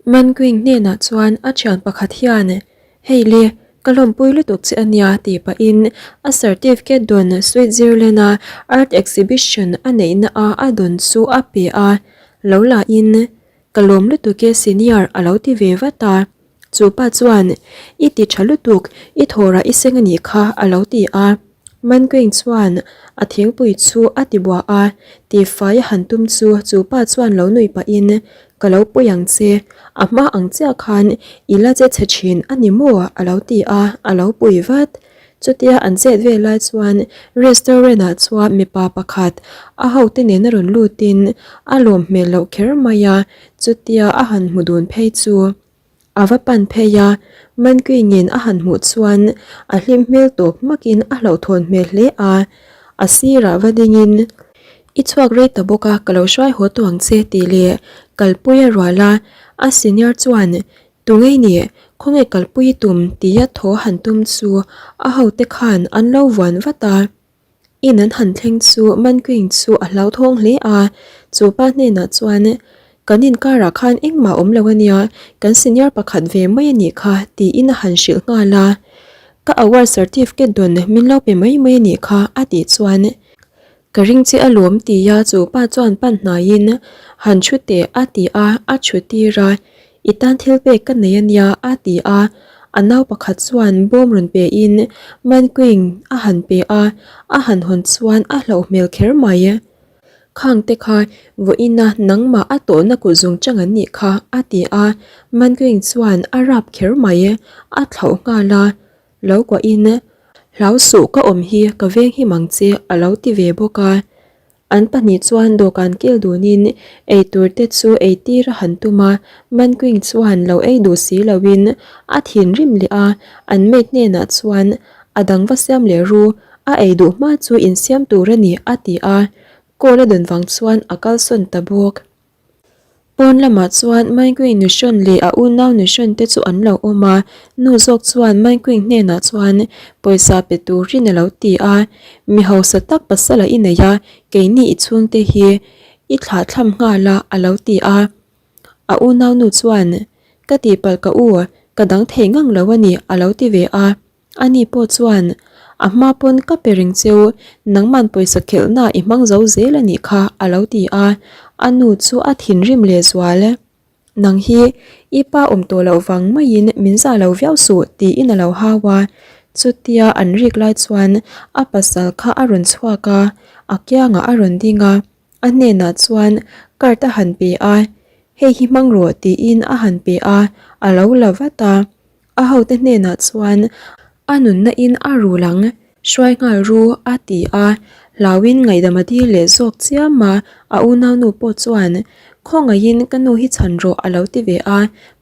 Manquing hnenah chuan a thian pakhat hian, Hei le, ka lawmpui lutuk che a nia tih pahin a certificate dawn Switzerland-a art exhibition a neihna a a dawn chu a pe a, lo lahin, Ka lawm lutuk e senior a lo ti ve vat a. Chu pa chuan, I ti tha lutuk, i thawrah i seng a nih kha a lo ti a. Manquing chuan a thingpui chu a ti buah a, tifai a han tum chu chu pa chuan lo nui pahin, Ka lo pui ang che, a hma ang chiah khan i la che chhe thin a ni maw? a lo ti a, a lo pui vat. Chutia an chet vel lai chuan restaurant ah chuan mipa pakhat a hote nena rawn lutin a lawm hmel loh kher mai a, chutia a han hmu dun phei chu. A va pan phei a, Manquingin a han hmuh chuan a hlim hmel tawp hmakin a hlauhthawn hmel hle a, a sirah va dingin, I chhuak rei ta bawk a, ka lo hruai haw tawh ang che tih leh kalpui a rual a, a senior chuan, Tungei ni, khawnge kalpui i tum tia thaw han tum chu a hote khan an lo vuan vat a. In an han thleng chu Manquing chu a hlauthawng hle a, chu pa hnenah chuan, Kan inkarah khan engmah awm lo ania, kan senior pakhat ve mai a nih kha, tiin a han hrilh nghal a. Ka award certificate dawn min lo pe mai mai a nih kha, a tih chuan, Ka ring che alawm tia chu pa chuan pan hnaiin, Han thu teh a ti a, a thu tir a. I tan thil pek ka nei ania a ti a, a nau pakhat chuan bawm rawn pe in Manquing a han pe a, a han hawn chuan a hlauh hmel kher mai. Khang te kha vawiina nangmah a tawhna kut zung chang an nih kha a ti a, Manquing chuan a rap kher mai, a thlauh nghal a, lo kuahin Hlau suh ka awm hi ka veng him ang che a lo ti ve bawk a. An pahnih chuan dawhkan kil dunin eitur te chu eitir a han tum a, Manquing chuan lo ei duh si loin a thinrim leh a, an maid hnenah chuan a dang va siam leh ru, a ei duh hma chu insiam tur a ni a ti a, call a dawn vang chuan a kalsawn ta bawk. Pawn lamah chuan Maikuing Nuhrawn leh a unau Nuhrawn te chu an lo awm a, nu zawk chuan Maikuing hnenah chuan pawisa pe turin a lo ti a, Mi hausa tak pasal a i nei a, keini i chhungte hi i thlahthlam nghal a a lo ti a. A unau nu chuan, Ka tihpalh ka u, ka dang thei ngang lo a ni a lo ti ve a. Ani pawh chuan, A hma pawn ka pe reng cheu, nangman pawisa khelhna i hmang zo zel a nih kha, a lo ti a. A nu chu a thinrim leh zual. Nang hi i pa awm tawh loh vang maiin min zah lo viau suh, tiin a lo hau a. Chutia an rik lai chuan a pasal kha a rawn chhuak a, a kiangah a rawn ding a. A hnenah chuan card a han pe a, Hei hi hmang rawh, tiin a han pe a, a lo la vat a. A hote hnenah chuan a nunna in a rul ang, hruai nghal ru a ti a, hlauin ngaihdam a dil leh zawk chiam a, a unaunu pawh chuan khawngaihin ka nu hi chhan rawh a lo ti ve a,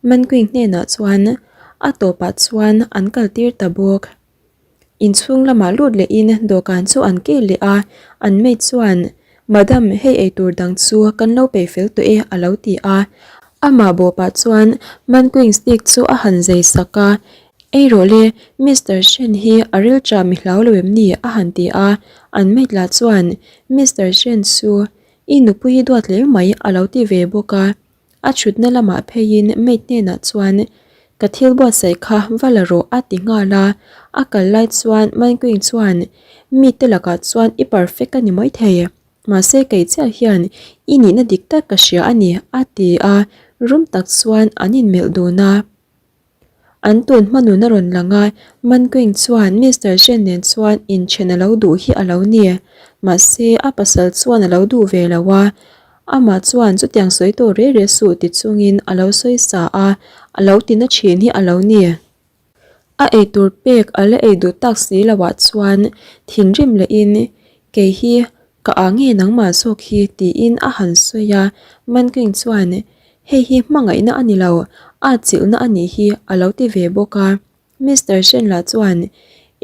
Manquing hnenah chuan a tawpah chuan an kaltir ta bawk. Inchhung lamah lut lehin dawhkan chu an keh leh a, an maid chuan, Madam, hei eitur dang chu kan lo peih fel tawh e a lo ti a. Amah bawpah chuan Manquing stick chu a han zai sak a, Ei rawh le, Mister Shen hi a ril ṭah mi hlau lo em ni? a han ti a. An maid lah chuan, Mister Shen chu i nupui hi duat hle mai a lo ti ve bawk a. A chhutna lamah pheiin maid hnenah chuan, Ka thil buatsaih kha va la rawh a ti nghal a. A kal lai chuan Manquing chuan, Mite lakah chuan i perfect a ni maithei. Mahse kei chiah hian i nihna dik tak ka hria a ni a ti a, rum tak chuan an inmelh dun a. An tun hmanun a rawn lang a, Manquing chuan Mister Shen nen chuan inthen a lo duh hi a lo ni. Mahse a pasal chuan a lo duh ve lo a, amah chuan chutiang sawi tawh reh reh suh ti chungin a lo sawi sa a, a lo ti na thin hi a lo ni. A eitur pek a la ei duh tak si lo ah chuan thinrim lehin kei hi ka ah nge nangmah zawk hi tiin a han sawi a, Manking chuan hei hi hmangaihna a ni lo, at chilhna a nih hi a lo ti ve bawk a. Mister Shen lah chuan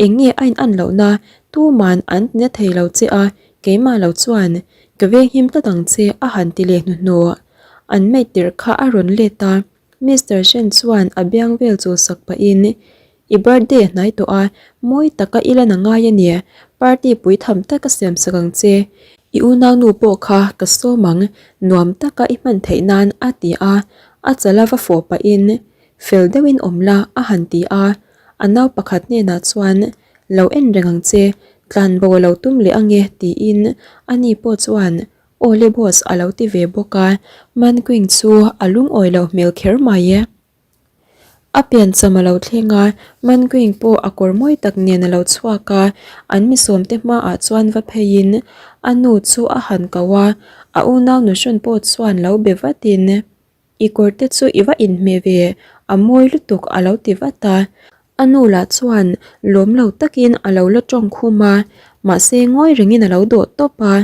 eng nge a in an lohna tuman an tina thei lo che a, keimah lo chuan ka venghim tlat ang che a han ti leh hnuhnawh. An maid tirh kha a rawn let a. Mister Shen chuan a biang vel chu sak pahin, I birthday a hnai tawh a, mawi taka i lan a ngai a ni. Party pui tham taka siam sak ang che. I unaunu pawh kha ka sawm ang, nuam taka i hman theih nan a ti a. A chal a va fawh pahin, Fel deuhin awm la, a han ti a. A nau pakhat hnenah chuan, Lo en reng ang che, tlanbo a lo tum leh ange, tiin ani pawh chuan, Aw le boss a lo ti ve bawk a. Manquing chu a lungawi loh hmel kher mai. A piancham a lo thleng a, Manquing pawh a kawr mawi tak nen a lo chhuak a, an misawmte hmaah chuan va pheiin a nu chu a han ko a, a unau nuhrawn pawh chuan lo be vatin, I kawr te chu i va inhmeh ve, a mawi lutuk a lo ti vat a. A nu lah chuan lawm lo takin a lo la tawng khum a, mahse ngawi rengin a lo dawh tawp a,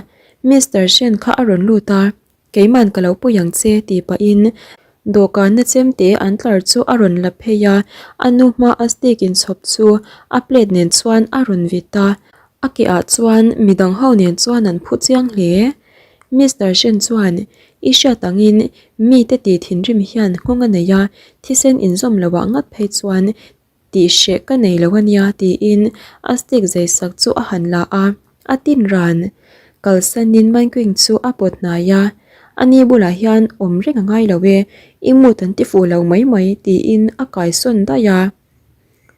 Mister Shen kha a rawn lut a. Keiman ka lo pui ang che tih pahin dawhkanna chemte an tlar chu a rawn la phei a, a nu hma a steak inchhawp chu a plate nen chuan a rawn vit a, a ke ah chuan midang ho nen chuan an phu chiang hle. Mister Shen chuan i hriat angin mite tih thinrim hian nghawng a nei a, thisen inzawm loh ah ngat phei chuan Tih hreh ka nei lo ania tiin a stick zai sak chu a han la a, a tin ran. Kalsanin Manquing chu a pawt hnai a, Ani bulah hian awm reng a ngai lo e, i mood an ti fuh lo mai mai tiin a kaisawn daih a.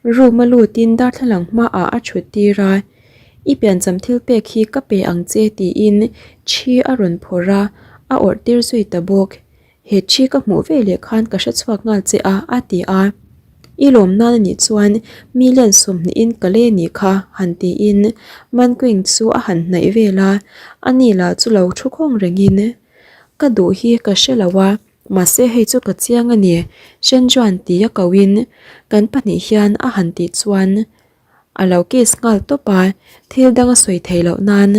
Room a lutin darthlalang hmaah a thut tir a, I piancham thil pek hi ka pe ang che tiin thi a rawn phawrh a, a awrh tir zui ta bawk. He thi ka hmuh ve leh khan ka hre chhuak nghal che a, a ti a. I lawm nan a nih chuan mi len sawmhnihin ka lei a nih kha, han tiin Manquing chu a han hnaih vel a, ani lah chu lo thu khawng rengin, Ka duh hi ka hre lo a, mahse hei chu ka chiang a ni, Shenjuan tia koin kan pahnih hian a han tih chuan A lo kiss nghal tawp a, thil dang a sawi theih loh nan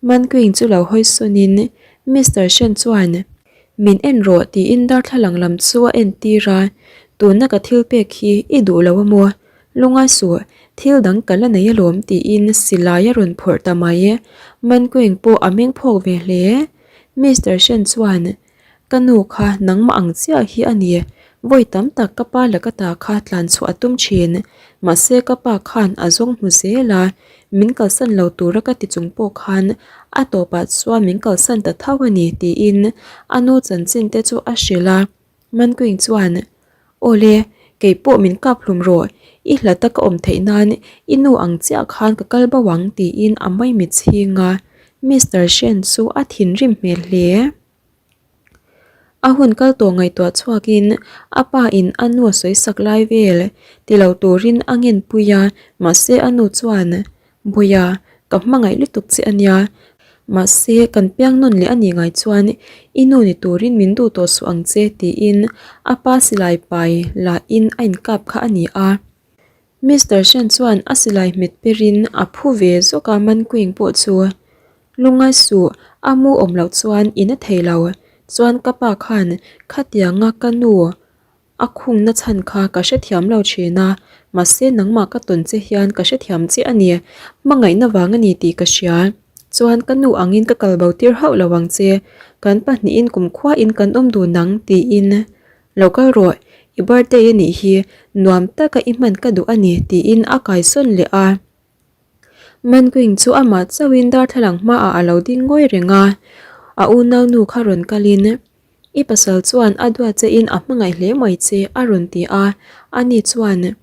Manquing chu lo hawi sawnin Mister Shen chuan min en rawh tiin darthlalang lam chu a en tir a, tuna ka thil pek hi i duh lo a maw? Lungai suh, thil dang ka la nei alawm tiin silai a rawn phawrh ta mai. Manquing pawh a meng phawk ve hle. Mister Shen chuan Ka nu kha nangmah ang chiah hi a ni. Vawi tam tak ka pa leh ka ta kha tlan chhuah a tum thin. Mahse ka pa khan a zawng hmu zel a, min kalsan lo tura ka ti chung pawh khan a tawpah chuan min kalsan ta tho a ni tiin a nu chanchin te chu a hrilh a. Manquing chuan, Awle, kei pawh min kap hlum rawh, i hlat a ka awm theih nan i nu ang chiah khan ka kal bo ang tiin a maimit chhing a. Mister Shen chu a thinrim hmel hle. A hun kal tawh ngaihtuah chhuakin a pa in a nu a sawi sak lai vel ti lo turin a ngen pui a, mahse a nu chuan, Bawia, ka hmangaih lutuk che a nia, mahse kan piang nawn leh a nih ngai chuan i nu ni turin min duh tawh suh ang che tiin a pa silai pai lahin a inkap kha a ni a. Mister Shen chuan a silai hmet perin a phu ve zawk a Manquing pawh chu lungai suh a mu awm loh chuan in a thei lo chuan ka pa khan khatianga ka nu a khungna chhan kha ka hrethiam lo thin a mahse nangmah ka tawn che hian ka hrethiam che a ni hmangaihna vang a ni tih ka hria chuan ka nu angin ka kalbo tir hauh lo ang che kan pahnihin kumkhua in kan awm dun ang tiin Lo kal rawh, i birthday a nih hi, nuam taka i hman ka duh a ni tiin a kaisawn leh a. Manquing chu amah chauhin darthlalang hmaah a lo ding ngawi reng a, a unaunu kha rawn kalin, I pasal chuan a duat chein a hmangaih hle mai che a rawn ti a, ani chuan,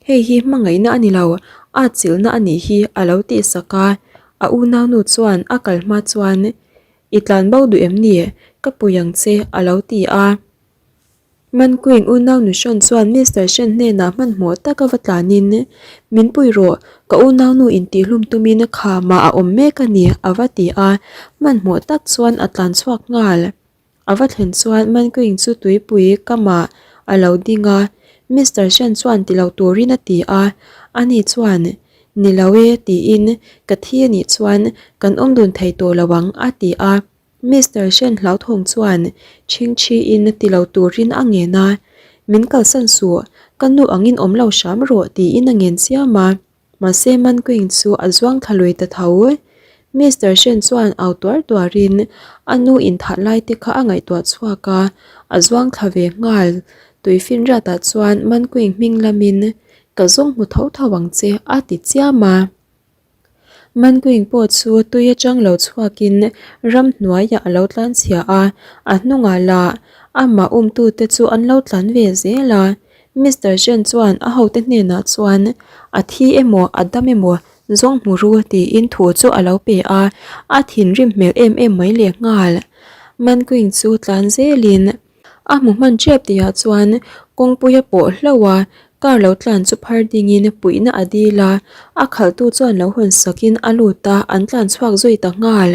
Hei hi hmangaihna a ni lo, at chilhna a nih hi a lo tihsak a, a unaunu chuan a kal hma chuan, I tlan bo duh em ni? Ka pui ang che a lo ti a. Manquing unau Nuhrawn chuan Mister Shen hnenah hmanhmawh taka va tlanin, Min pui rawh, ka unaunu intihlum tumin khamah a awm mek a ni a va ti a, hmanhmawh tak chuan a tlan chhuak nghal. A va thlen chuan Manquing chu tuipui kamah a lo ding a, Mister Shen chuan ti lo turin a ti a, ani chuan, Ni lo e tiin ka thi a nih chuan kan awm dun thei tawh lo ang a ti a. Mister Shen hlauthawng chuan chhingchhiin ti lo turin a ngen a, Min kalsan suh, ka nu angin awm lo hram rawh tiin a ngen chiam a. Mahse Manquing chu a zuang thla lui ta tho. Mister Shen chuan au tuar tuarin a nu inthah lai te kha a ngaihtuah chhuak a, a zuang thla ve nghal. Tuifinriatah chuan Manquing hming lamin Ka zawng hmu tho tho ang che a ti chiam a. Manquing pawh chu tui atang lo chhuakin ramhnuaiah a lo tlanchhia a, a hnungah lah amah umtute chu an lo tlan ve zel a. Mister Chen chuan a hote hnenah chuan a thi emaw a dam emaw zawng hmu ru tiin thu chu a lo pe a, a thinrim hmel em em mai lehnghal. Manquing chu tlan zelin. A hmu hman tep tihah chuan kawngpui a pawh hlauh a, car lo tlan chu phar dingin puihna a dil a, a khalhtu chuan lo hawn sakin a lut a, an tlan chhuak zui ta nghal.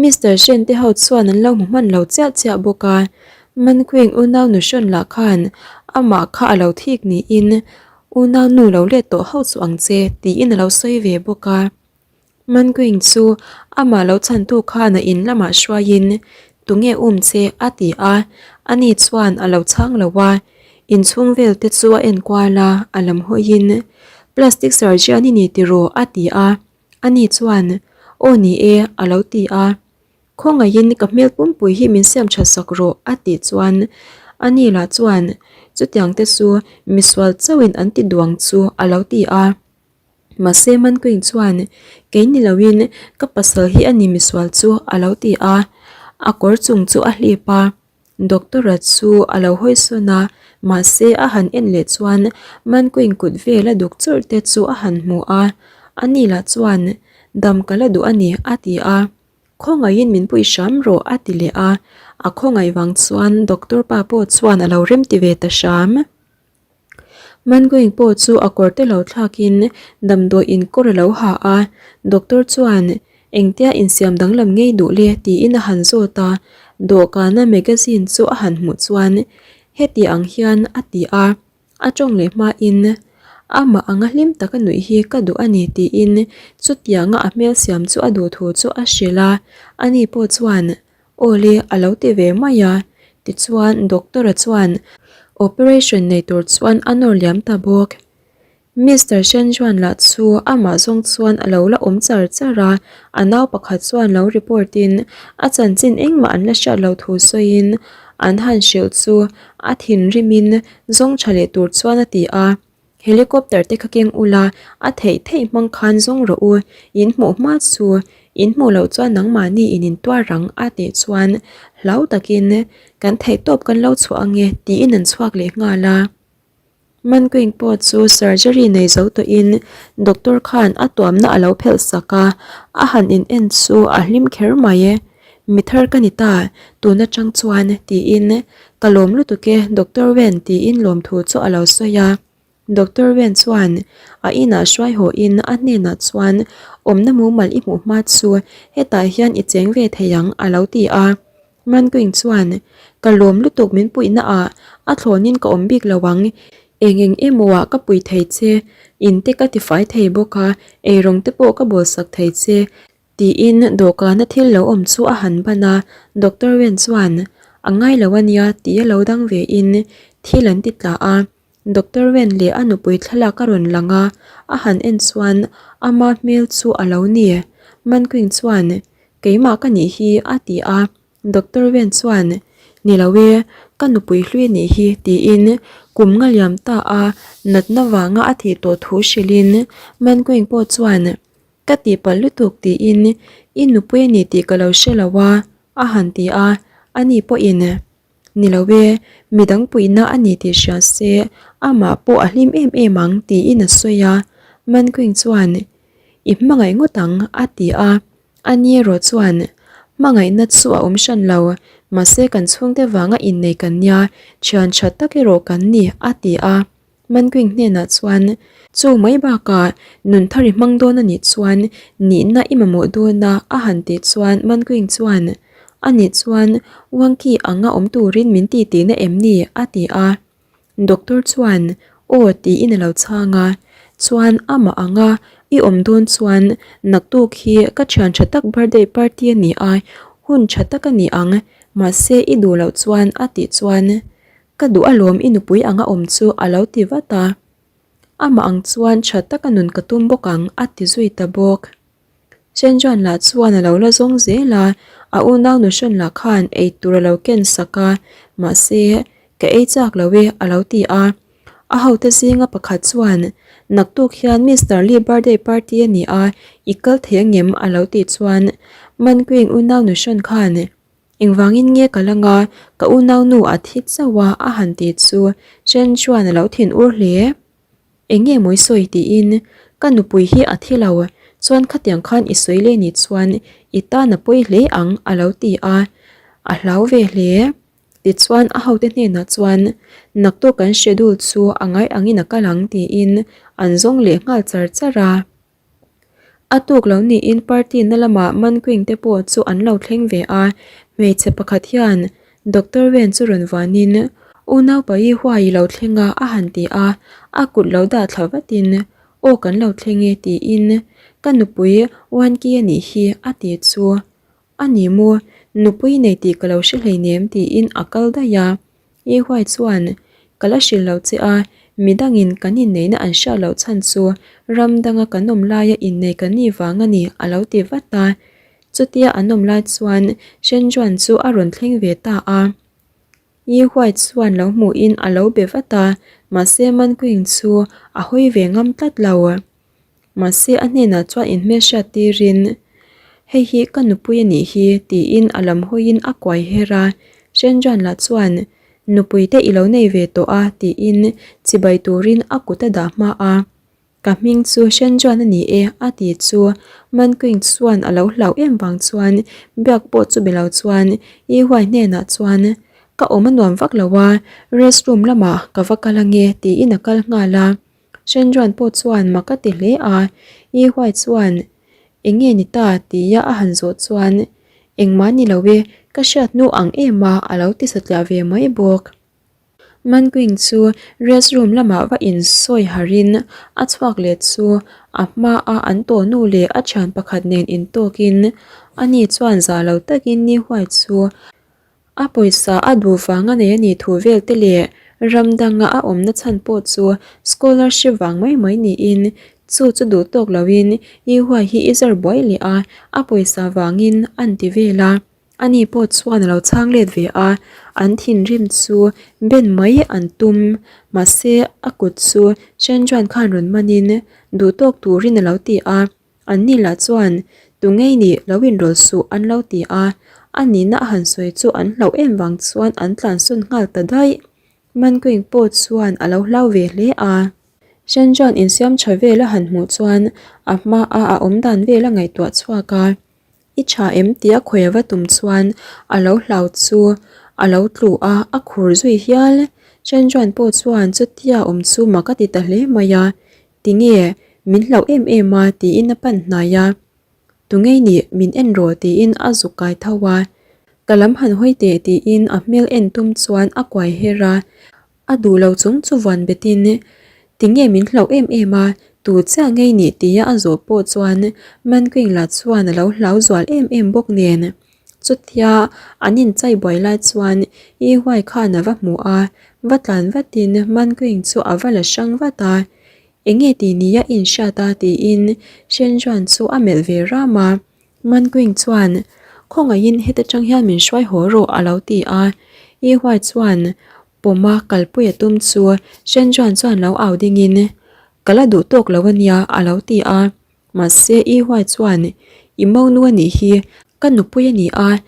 Mister Shen te ho chuan an lo hmu hman lo chiah chiah bawk a, Manquing unau nu hrawn lah khan amah kha a lo thik niin unau nu lo let tawh ho chu ang che tiin a lo sawi ve bawk a. Manquing chu amah lo chhantu khan a in lamah hruaiin, Tunge um che? a ti a, ani chuan a lo chhang lo a, inchhung vel te chu a enkual a, a lam hawiin, Plastic surgeon i ni tiraw? a ti a, ani chuan, Aw ni e, a lo ti a. Khawngaihin ka hmel pumpui hi min siam tha sak rawh, a tih chuan ani lah chuan, Chutiang te chu misual chauhin an ti duang chu, a lo ti a. Mahse Manquing chuan, Kei ni loin ka pasal hi a ni misual chu a lo ti a, a kawr chung chu a hlip a. Doctor-a chu a lo hawi sawn a, mahse a han en leh chuan Manquing kut vel a duk churh te chu a han hmu a, ani lah chuan, Dam ka la duh a ni a ti a. Khawngaihin min pui hram rawh a ti leh a, a khawngaih vang chuan doctor pa pawh chuan a lo remti ve ta hram. Mangoing pawh chu a kawr te lo thlakin damdawi inkawr a lo ha a, doctor chuan engtia insiam danglam ngei duh le tiin a han zawt a, dawhkana magazine chu a han hmuh chuan heti ang hian a ti a, a tawng leh hmain amah anga hlim taka nuih hi ka duh a ni tiin chutianga a hmel siam chu a duh thu chu a hrilh a, ani pawh chuan Awle a lo ti ve mai a, tichuan doctor a chuan operation nei tur chuan a nawr liam ta bawk. Mister Shenjuan lah chu amah zawng chuan a lo la awm char char a, a nau pakhat chuan lo report in a chanchin engmah an la hriat loh thu sawiin an han hrilh chu a thinrim in zawng tha leh tur chuan a ti a. Helicopter te kha keng ula, a theih theih hmang khan zawng rawh u, in hmuh hma chu, in hmuh loh chuan nangmahni in intuar ang a tih chuan hlau takin kan theih tawp kan lo chhuah ange tiin an chhuak leh nghal a. Manquing pawh chu surgery nei zo tawhin doctor khan a tuamna a lo phelh sak a, a han in en chu a hlim kher mai e. Mi thar ka ni ta, tun atang chuan tiin ka lawm lutuk e Doctor Wen tiin lawmthu chu a lo sawi a. Doctor Wen chuan a inah hruai haw in a hnenah chuan awmna mumal i hmuh hma chu hetah hian i cheng ve thei ang a lo ti a. Manquing chuan ka lawm lutuk min puihna ah a thlawnin ka awm bik lo ang, eng eng emaw ah ka pui thei che, in te ka tifai thei bawk a, eirawng te pawh ka bawlsak thei che, Tiin dawhkana thil lo awm chu a han ban a, Doctor Wen chuan, A ngai lo a nia tih a lo dang ve in thil an ti tla a. Doctor Wen leh a nupui thlalak a rawn lang a, a han en chuan ama hmel chu a lo ni. Manquing chuan, Keimah ka nih hi a ti a. Doctor Wen chuan, Ni lo e, ka nupui hlui nih hi tiin kum nga liam ta a natna vanga a thih tawh thu hrilhin Manquing pawh chuan, Ka tihpalh lutuk tiin i nupui a ni tih ka lo hre lo a, a han ti a, ani pawhin Ni lo e, midang puihna a ni tih hria se amah pawh a hlim em em ang tiin a sawi a, Manquing chuan I hmangaih ngawt ang a ti a, ani erawh chuan Hmangaihna chu a awm hran lo, mahse kan chhungte vanga innei kan nia, thian tha tak erawh kan ni a ti a. Manquing hnenah chuan, Chu mai bakah nun thar i hmang dawn a nih chuan nihna i mamawh dawn a, a han tih chuan Manquing chuan, A nih chuan Wangki anga awm turin min ti tihna em ni? a ti a. Doctor chuan, Aw tiin a lo chhang a. Chuan amah anga i awm dawn chuan naktuk hi ka thian tha tak birthday party a ni a, hun tha tak a ni ang, mahse i duh loh chuan a tih chuan Ka duh alawm i nupui anga awm chu a lo ti vat a. Amah ang chuan tha taka nun ka tum bawk ang a ti zui ta bawk. Chenjuan lah chuan a lo la zawng zel a, a unau nuhrawn lah khan ei tur a lo ken sak a, mahse ka ei chak lo e a lo ti a. A hote zinga pakhat chuan, Naktuk hian Mister Lee birthday party a ni a, i kal thei angem? a lo tih chuan Manquing unau nu hrawn khan, Engvangin nge ka la nga, ka unaunu a thi chauh a a han ti chu Chen chuan a lo thin ur hle. Eng nge maw i sawi tiin, Ka nupui hi a thi lo, chuan khatiang khan i sawi leh nih chuan i tan a pawi hle ang a lo ti a, a hlau ve hle. Tichuan a hote hnenah chuan, Naktuk kan schedule chu a ngai angin a kal ang tiin an zawng leh nghal char char a. A tuk lo niin party na lamah Manquing te pawh chu an lo thleng ve a, hmeichhe pakhat hian Doctor Wen chu rawn vuanin, Unau Pai huai i lo thleng a a han ti a, a kut lo dah thla vatin, Aw kan lo thleng e tiin, Ka nupui Wanki a nih hi a ti chu. A ni maw, nupui nei tih ka lo hre hleinem tiin a kal daih a. I huai chuan, Ka la hrilh lo che a, midangin kan inneihna an hriat loh chhan chu ram danga kan awm laia innei kan nih vang a ni a lo ti vat a. Chutia an awm lai chuan Shenjuan chu a rawn thleng ve ta a. I huai chuan lo hmuhin a lo be vat a, mahse Manquing chu a hawi ve ngam tlat lo. Mahse a hnenah chuan inhmelhriat tirin, Hei hi ka nupui a nih hi, tiin a lam hawiin a kuai her a. Shenjuan lah chuan, Nupui te i lo nei ve tawh a, tiin chibai turin a kut a dah hma a. Ka hming chu Shenjuan a ni e, a ti chu Manquing chuan a lo hlauh em vang chuan biak pawh chu be lo chuan Yi Huai hnenah chuan, Ka awm a nuam vak lo a, restroom lamah ka va kal ange, tiin a kal nghal a. Shenjuan pawh chuan mak a ti hle a, Yi Huai chuan, Eng nge ni ta? tia a han zawh chuan, Engmah ni lo e, ka hriat hnu ang em a, a lo ti satliah ve mai bawk. Manquing chu rest room lamah va insawi harhin a chhuak leh chu a hmaa an tawhnu leh a thian pakhat nen intawkin ani chuan za lo takin Yi Huai chu A pawisa a duh vang a nei a nih thu vel te leh ram danga a awmna chhan pawh chu scholarship vang mai mai niin chu chu duh tawk loin I huai hi i zar buai leh a, a pawisa vangin an ti vel a. Ani pawh chuan a lo chhang let ve a, an thinrim chu ben mai an tum. Mahse a kut chu Shenjuan khan rawn manin duh tawk turin a lo ti a. Anni lah chuan, Tu ngei nih lo inrawlh suh an lo ti a, a nihna a han sawi chu an hlauh em vang chuan an tlansawn nghal ta daih. Manquing pawh chuan a lo hlau ve hle a. Shenjuan insiam tha vel a han hmuh chuan a hmaa a awm dan vel a ngaihtuah chhuak a, I tha em tia khawi a va tum chuan a lo hlau chu a lo tlu a, a khur zui hial. Shenjuan pawh chuan chutia awm chu mak a ti ta hle mai a, Tinge, min hlauh em em a tiin a pan hnai a. Tungei nih min en rawh tiin a zuk kai tho a. Ka lam han hawi teh tiin a hmel en tum chuan a kuai her a. A duh lo chung chu vuan betin, Tinge min hlauh em em a, tu chiah ngei nih tia a zawh pawh chuan Manquing lah chuan a lo hlau zual em em bawk nen. Chutia an inchai buai lai chuan Yi Huai khan a va hmu a, va tlan vatin Manquing chu a va la hrang vat a, Enge ti nia inhriat a tiin Shen Juan chu a melh ve ram a. Manquing chuan, Khawngaihin heta tang hian min hruai haw rawh a lo ti a. Yi Huai chuan pawma kalpui a tum chu Shen Juan chuan lo au dingin, Ka la duh tawk lo a nia a lo ti a. Mahse I Huai chuan, I monu a nih hi, ka nupui a ni a,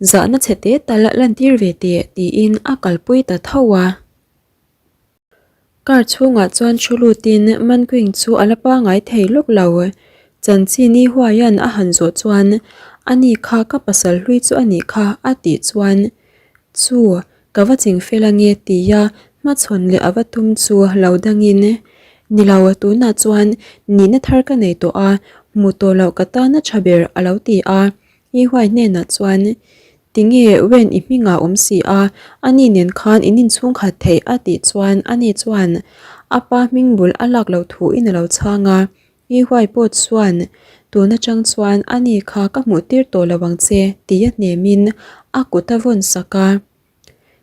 zahna chhe te tal lantir ve teh tiin a kalpui ta tho a. Car chhungah chuan thu lutin Manquing chu a la pangai thei lawk lo. Chanchin I Huaian a han zawh chuan, Ani kha ka pasal hlui chu a nih kha a tih chuan, Chu, Ka va ching fel ange tia hmachhawn leh a va tum chu lo dangin, Ni lo, tunah chuan nihna thar ka nei tawh a, hmu tawh loh ka tan a tha ber a lo ti a. I huai hnenah chuan, Tinge Wen i hmingah awm si a, ani nen khan in inchhungkhat theih a tih chuan ani chuan a pa hming bul a lak loh thuin a lo chhang a. I huai pawh chuan, Tun atang chuan ani kha ka hmuh tir tawh lo ang che, tia hnemin a kut a vawn sak a.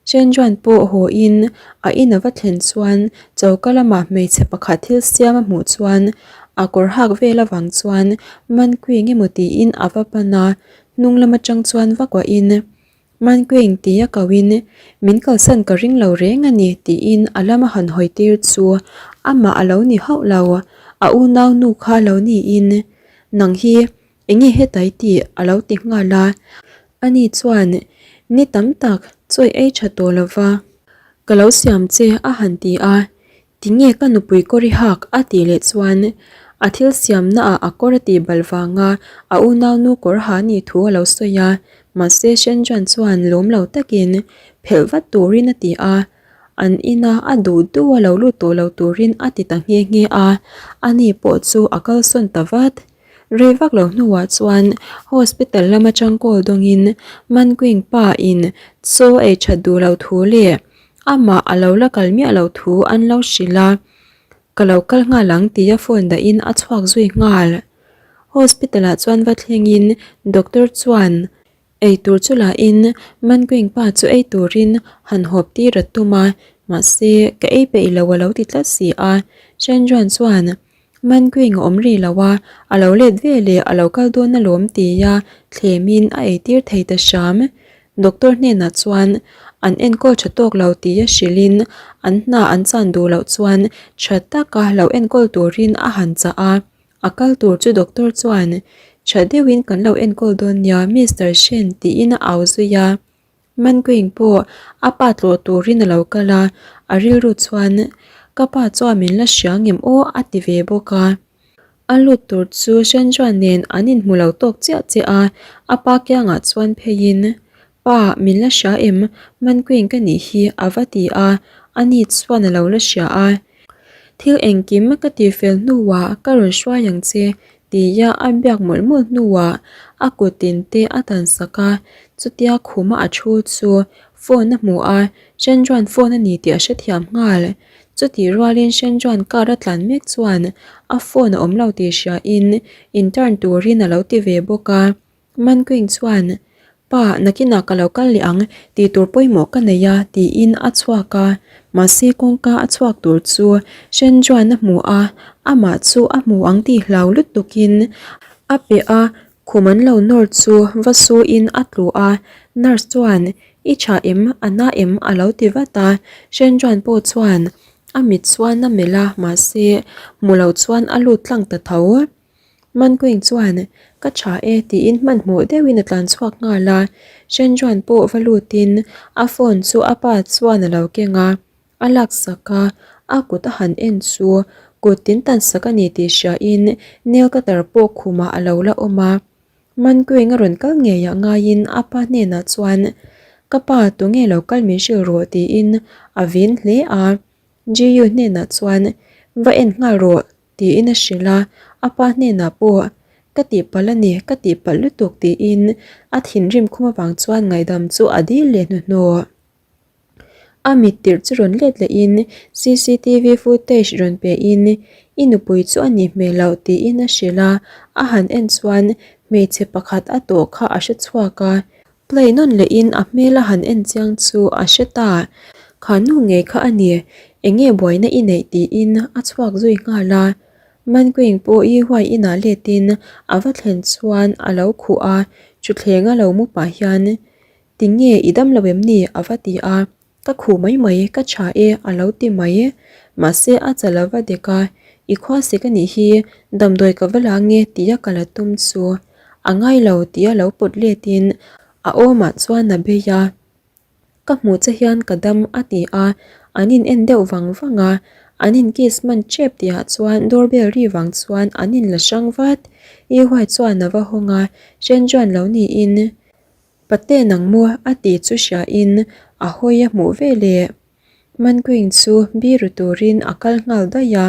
Shenjuan pawh haw in a in a va thlen chuan choka lamah hmeichhe pakhat thil siam a hmuh chuan a kawr hak vel avang chuan man kui nge maw tiin a va pan a, hnung lam atang chuan va kuahin. Manquing tia koin, Min kalsan ka ring lo reng a ni tiin a lama han hawi tir chu amah a lo ni hauh lo, a unau nu kha lo niin, Nang hi enge hetai tih a lo ti nghal a. Ani chuan, Ni tam tak chawi ei tha tawh lova ka lo siam che a han ti a. Tinge ka nupui kawr i hak a tih leh chuan a thil siamna ah a kawr a tih bal vanga a unaunu kawr ha nih thu a lo sawi a, mahse Shenjuan chuan lawm lo takin phelh vat turin a ti a, an ina a duh duh a lo lut tawh lo turin a ti ta nghe nghe a, ani pawh chu a kalsawn ta vat. Rei vak lo hnuah chuan hospital lam atang call dawngin Manquing pa in chaw ei that duh lo thu leh Amah a lo la kal miah lo thu an lo hrilh a, ka lo kal nghal ang tia phone dahin a chhuak zui nghal. Hospital ah chuan va thlengin doctor chuan ei tur chu lahin Manquing pa chu ei turin han hawp tir a tum a, mahse ka ei peih lo a lo ti tlat si a. Chandran chuan Manquing a awm rih lo a, a lo let ve leh a lo kal dawn alawm tia thlemin a eitir thei ta hram. Doctor hnenah chuan an enkawl tha tawk lo tia hrilhin an hna an chan duh loh chuan tha taka lo enkawl turin a han chah a. A kal tur chu doctor chuan tha deuhin kan lo enkawl dawn nia Mister Shen tiin a au zui a. Manquing pawh a pa tlawh turin a lo kal a, a rilru chuan ka pa chuan min la hria ngem aw a ti ve bawk a. A lut tur chu Shenjuan nen an inhmu lo tawk chiah chiah a, a pa kiangah chuan pheiin, Pa, min la hria em? Manquing ka nih hi a va ti a, ani chuan a lo la hria a. Thil engkim ka tifel hnuah ka rawn hruai ang che Tia a biak mawlh mawlh hnuah a kut in te a tan sak a, chutia khuma a thu chu phone a hmu a, Shenjuan phone a ni tih a hrethiam nghal. Chutih rualin Shenjuan car a tlan mek chuan a phone a awm lo tih hriain in turn turin a lo ti ve bawk a. Manquing chuan, Pa, nakinah ka lo kal leh ang, tih tur pawimawh ka nei a, tiin a chhuak a. Mahse kawngka a chhuak tur chu Shenjuan a hmu a, amah chu a hmu ang tih hlau lutukin a pe a, khum an lo nawr chu va suin a tlu a. Nurse chuan, I tha em, a na em? a lo ti vat a. Shenjuan pawh chuan a mit chuan a melh a, mahse hmu lo chuan a lut tlang ta tho. Manquing chuan, Ka tha e tiin hmanhmawh deuhin a tlan chhuak nghal a. Shenjuan pawh va lutin a phone chu a pa chuan a lo keng a, a laksak a, a kut a han en chu kut tin tan sak a ni tih hriain nail cutter pawh khumah a lo la awm a. Manquing a rawn kal ngeiah ngaiin a pa hnenah chuan, Ka pa, tunge lo kal min hrilh rawh tiin a vin hle a. Jiyu hnenah chuan, Va en nghal rawh. Tiin a hrilh a, a pa hnenah pawh, Ka tihpalh a ni, ka tihpalh lutuk tiin a thinrim khum avang chuan ngaihdam chu a dil leh hnuhnawh. A mit tirh chu rawn let lehin cctv footage rawn pein, I nupui chu a nih hmel loh tiin a hrilh a, a han en chuan hmeichhe pakhat a tawh kha a hre chhuak a, Play nawn lehin a hmel a han en chiang chu a hre ta. Kha nu ngei kha a ni, enge buaina i neih tiin a chhuak zui nghal a. Manquing pawh i huai inah letin a va thlen chuan a lo khuh a, thutthleng a lo mu pah hian, Tinge i dam lo em ni? a va ti a. Ka khuh mai mai, ka tha e a lo ti mai. Mahse a chal a va dek a, I khuasik a nih hi, damdawi ka va la nge tia ka la tum chu. A ngai lo tia lo pawt letin a awmah chuan a bei a. Ka hmuh che hian ka dam a ti a, an in en deuh vang vang a, an in kiss hman tep tihah chuan doorbell ri vang chuan an in la hrang vat. I huai chuan a va hawng a, Shenjuan lo niin. Pate nang maw a ti chu hria in a hawi a hmuh ve le. Manquing chu biru turin a kal nghal daih a.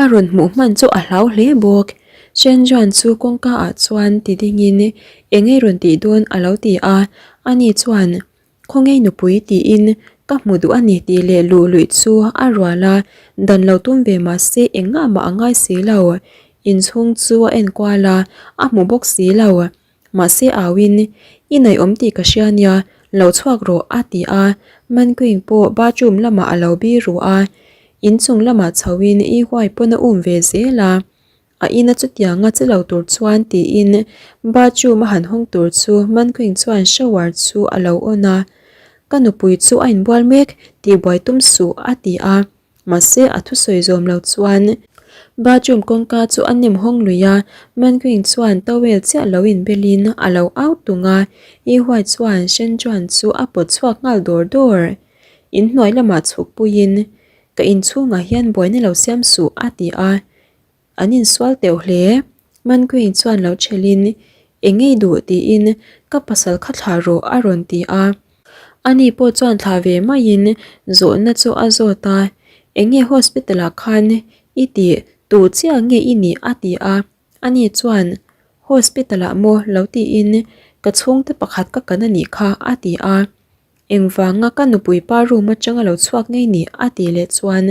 A rawn hmuh hman chu a hlau hle bawk. Shenjuan chu kawngka ah chuan ti ding in eng ei rawn tih dawn a lo ti a, ani chuan Khawngei nupui tiin ka hmu duh a ni tih leh luh luih chu a rual a, dan lo tum ve mah se engah mah a ngai si lo. Inchhung chu a enkual a, a hmu bawk si lo. Mahse auin, I naihawm tih ka hria nia, lo chhuak rawh a ti a, Manquing pawh bathroom lamah a lo bi ru a, inchung lamah chhoin i huai pawn a um ve zel a. A ina chutianga che lo tur chuan tiin bathroom a han hawng tur chu Manquing chuan shower chu a lo on a, Ka nupui chu a inbual mek tihbuai tum suh a ti a, mahse a thusawi zawm lo chuan bathroom kawngka chu a nem hawng lui a, Manquing chuan towel chiah lo inbelin a lo au tung a, Ihuai chuan Shenjuan chu a pawt chhuak nghal dawr dawr. Inhnuai lamah chhuk puiin Ka inchhungah hian buaina lo siam suh a ti a, an insual teuh hle. Manqueen chuan lo thelhin, Eng ngei duh tiin ka pasal kha thlah rawh a rawn ti a. Ani pawh chuan thlah ve maiin zawhna chu a zawt a, Eng nge hospital ah khan i tih tu chiah nge i nih a ti a. Ani chuan hospital ah maw lo tiin ka chhungte pakhat ka kan a nih kha a ti a. Engvanga ka nupui pa room atanga lo chhuak ngei ni a tih leh chuan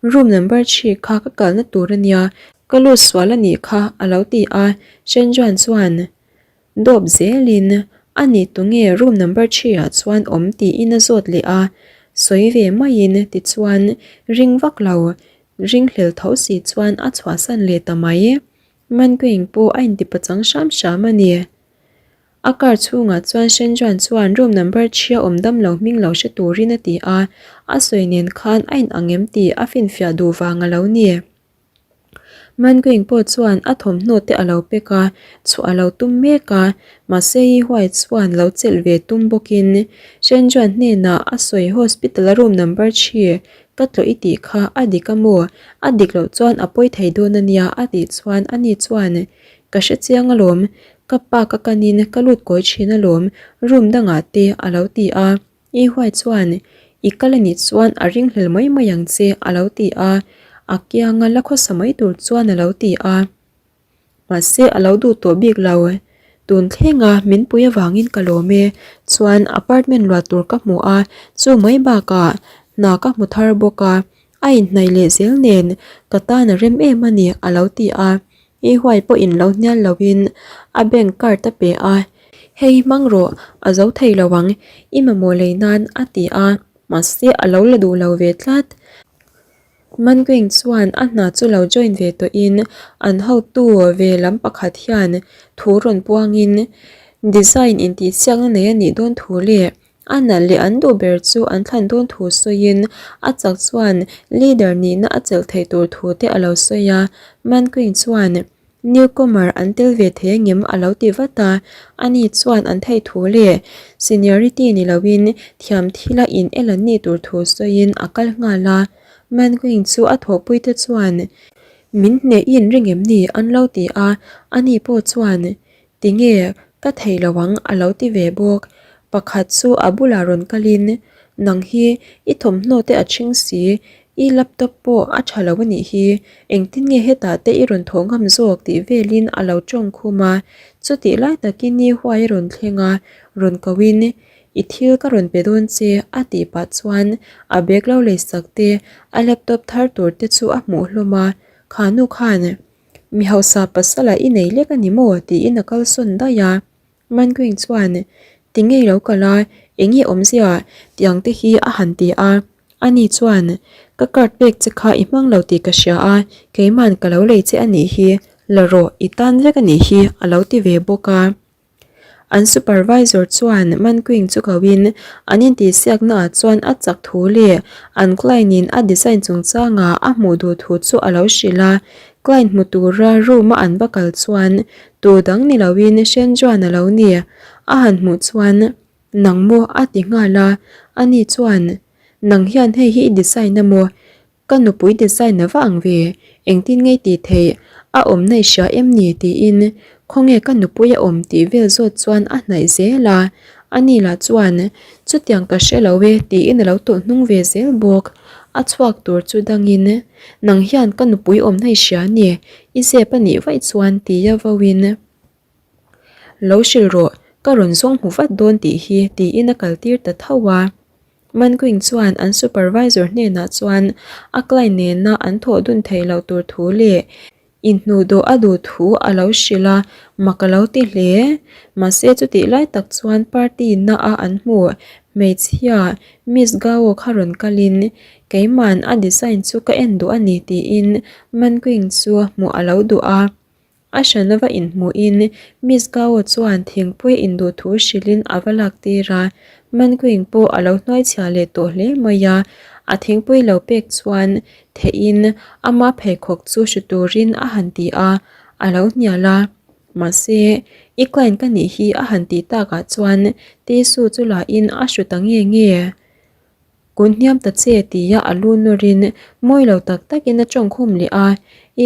room number chhi kha ka kalna tur a nia, ka lut sual a nih kha a lo ti a, Shenjuan chuan dawp zelin a ni tunge room number chhi ah chuan awm tiin a zawt leh a, sawi ve maiin tichuan ring vak lo ringhlel tho si chuan a chhuahsan leh ta mai. Manquing pawh a intipachang hram hram a ni. A car chhungah chuan Shenjuan chuan room number chhia awm dam lo hming lo hre turin a ti a, a sawi nen khan a inang em tih a finfiah duh vang a lo ni. Manquing pawh chuan a thawmhnaw te a lo pek a, chhuah a lo tum mek a, mahse Yi Huai chuan lo chelh ve tum bawkin Shenjuan hnenah a sawi hospital a room number chhi ka tlawh i tih kha a dik a maw? A dik loh chuan a pawi thei dawn a nia a tih chuan ani chuan ka hre chiang alawm, Ka pa ka kanin ka lut kawi thin alawm, room dangah te a lo ti a. I huai chuan i kal anih chuan a ringhlel mai mai ang che a lo ti a, a kianga la khawsa mai tur chuan a lo ti a. Mahse a lo duh tawh bik lo, tun thlenga min pui avangin ka lawm e, chuan apartment luah tur ka hmu a, chu mai bakah hna ka hmu thar bawk a, a inhnaih leh zel nen ka tan a rem em a ni a lo ti a. I huai pawhin lo hnial loin a bank card a pe a, Hei hmang rawh, a zo thei lo ang, i mamawh lei nan a ti a, mahse a lo la duh lo ve tlat. Manquing chuan a hna chu lo join ve tawhin an hotu ve lam pakhat hian thu rawn puangin design intihsiakna nei a nih dawn thu leh A nalh leh an duh ber chu an thlan dawn thu sawiin a chak chuan leader nihna a chelh theih tur thu te a lo sawi a, Manquing chuan newcomer an tel ve thei angem a lo ti vat a, ani chuan an theih thu leh seniority ni loin thiam thila in el an nih tur thu sawiin a kal nghal a, Manquing chu a thawhpui te chuan min hneh in ring em ni an lo ti a, ani pawh chuan Tinge ka thei lo ang a lo ti ve bawk. Pakhat chu a bulah rawn kalin, Nang hi i thawmhnaw te a chhing si, i laptop pawh a tha lo a nih hi, engtin nge hetah te i rawn thawh ngam zawk tih velin a lo tawng khum a. Chutih lai takin ni huai a rawn thleng a, rawn koin, I thil ka rawn pe dawn che a tih pah chuan a bag lo lei sak te, a laptop thar tur te chu a hmuh hlawm a, Kha nu khan Mi hausa pasala i nei lek a ni maw? tiin a kalsawn daih a. Manquing chuan, Tinge i lo kal a, eng nge awmzia? Tiang te hi a han ti a. Ani chuan, Ka card pek che kha i hmang lo tih ka hria a, keiman ka lo lei che a nih hi, la rawh, i tan vek a nih hi, a lo ti ve bawk a. An supervisor chuan Manquing chu koin an intihsiakna ah chuan a chak thu leh an client in a design chungchanga a hmuh duh thu chu a lo hrilh a. Client hmu tura room a an va kal chuan tu dang ni loin Shenjuan a lo ni. A han hmuh chuan Nang maw a ti nghal a, ani chuan Nang hian hei hi i design a maw? Ka nupui design a va ang ve, engtin ngei tih theih, a awmna i hria em ni tiin khawnge ka nupui a awm tih vel zawt chuan a hnaih zel a, ani lah chuan chutiang ka hre lo e tiin a lo tawlh hnung ve zel bawk, a chhuak tur chu dangin nang hian ka nupui awmna i hria ni, i zep a nih vaih chuan tia vauin lo hrilh rawh, ka rawn zawng hmu vat dawn tih hi tiin a kaltir ta tho a. Manquing chuan an supervisor hnenah chuan a client nena an thawh dun theih loh tur thu leh inhnuhdawh a duh thu a lo hrilh a, mak a lo ti hle. Mahse chutih lai tak chuan party na a an hmuh. Hmeichhia Miss Gao kha rawn kalin keiman a design chu ka en duh a ni tiin Manquing chu hmuh a lo duh a. A hran ava inhmuhin Miss Gao chuan thingpui induh thu hrilhin a va lak tir a, Manquing pawh a lo hnuaichhia leh tawh hle mai a, a thingpui lo pek chuan theihin ama pheikhawk chu hru turin a han ti a, a lo hnial a. Mahse, i client ka nih hi a han tih takah chuan Tissue chu lahin a hru ta nge nge. Kun hniam ta che tia a lu nawrin mawi lo tak takin a tawngkhum leh a,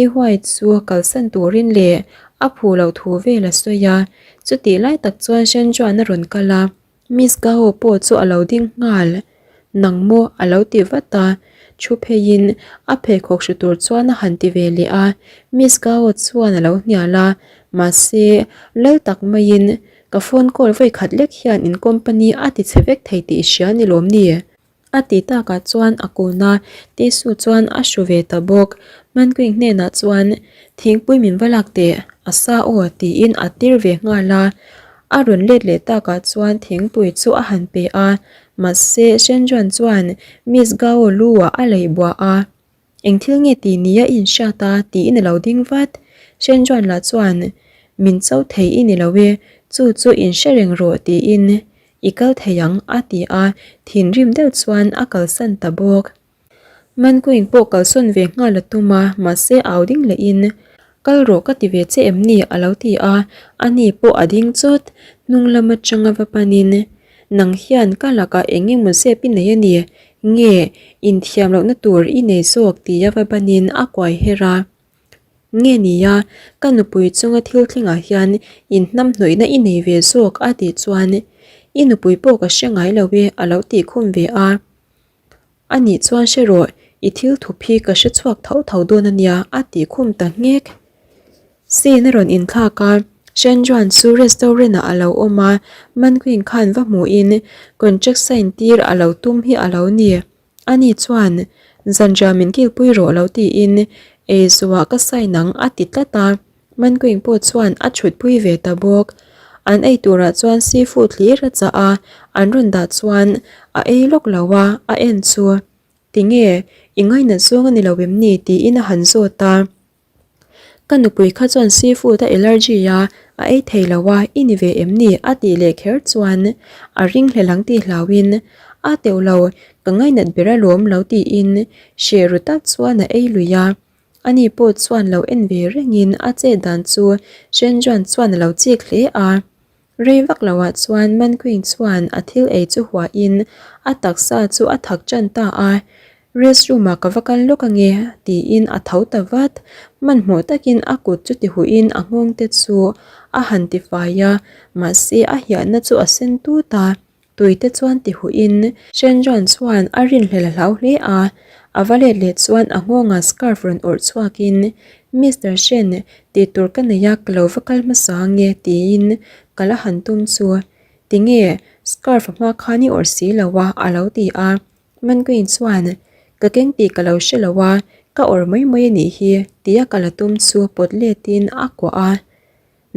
i huai chu kalsan turin leh a phu loh thu vel a sawi a. Chutih lai tak chuan Shen chuan a rawn kal a, Miss Gao pawh chu a lo ding nghal. Nang maw a lo ti vat a, thu pheiin a pheikhawk hru tur chuan a han ti ve leh a, Miss Gao chuan a lo hnial a, mahse lal tak maiin Ka phone call vawi khat lek hian in company a ti chhe vek thei tih i hria ni lawm ni? A ti takah chuan a kun a, tissue chuan a hru ve ta bawk. Manquing hnenah chuan, Thingpui min va lak teh, a sa aw tiin a tir ve nghal a. A rawn let leh takah chuan thingpui chu a han pe a, mahse Shenjuan chuan Miss Gao lu-ah a leih buah a. Eng thil nge tih nia i inhriat a? tiin a lo ding vat. Shenjuan lah chuan, Min cho thei i ni lo e, chu chu inhre reng rawh tiin i kal thei ang a ti a, thinrim deuh chuan a kalsan ta bawk. Mankuing pawh kalsawn ve nghal a tum a, mahse au ding lehin, Kal rawh ka ti ve che em ni? a lo ti a, ani pawh a ding chawt. Hnung lam atanga va panin, Nang hian ka lakah eng emaw zep i nei a ni? Nge, inthiam lohna tur i nei zawk tia va banin a kuai her a. Nge nia, ka nupui chunga thil thlengah hian inhnamhnawihna i nei ve zawk a tih chuan i nupui pawh ka hre ngai lo e a lo tih khum ve a. A nih chuan hre rawh, i thil thup hi ka hre chhuak tho tho dawn a nia a tih khum ta nghek. Scene a rawn inthlak a, Shenjuan chu restaurant ah a lo awm a, Manquin khan va hmuhin contract sign tir a lo tum hi a lo ni. Ani chuan, Zanriah min kilpui rawh lo tiin eizuah ka sign ang a ti tlat a. Manquin pawh chuan a chhutpui ve ta bawk. An ei turah chuan seafood hlir a chah a, an rawn dah chuan a ei lawk lo a, a en chu. Tinge, i ngainat zawng a ni lo em ni? tiin a han zawt a. Ka nupui kha chuan seafood a allergy a, a ei thei lo a, i ni ve em ni? a tih leh kher chuan a ring hlel ang tih hlauhin, A teuh lo, ka ngainat ber alawm lo tiin hreh ru tak chuan a ei lui a. Ani pawh chuan lo en ve rengin a chet dan chu Shenjuan chuan a lo chik hle a. Rei vak loah chuan Manquing chuan a thil ei chu huahin a taksa chu a thak tan ta a, Restroom ah ka va kal lawk ange tiin a tho ta vat. Hmanhmawh takin a kut chu ti huhin a nghawng te chu a han ti fai a, mahse a hiahna chu a sen tut a. Tui te chuan ti huhin Shenjuan chuan a rinhlel a hlau hle a, a va let leh chuan a nghawngah scarf rawn awrh chhuakin Mister Shen, tih tur ka nei a, ka lo va kal hmasa ange tiin ka la han tum chu. Tinge, scarf a hma khan i awrh si lo a a lo ti a. Manqueen chuan, Ka keng tih ka lo hre lo a, ka awrh mai mai a nih hi tia ka la tum chu pawt letin a kuah a.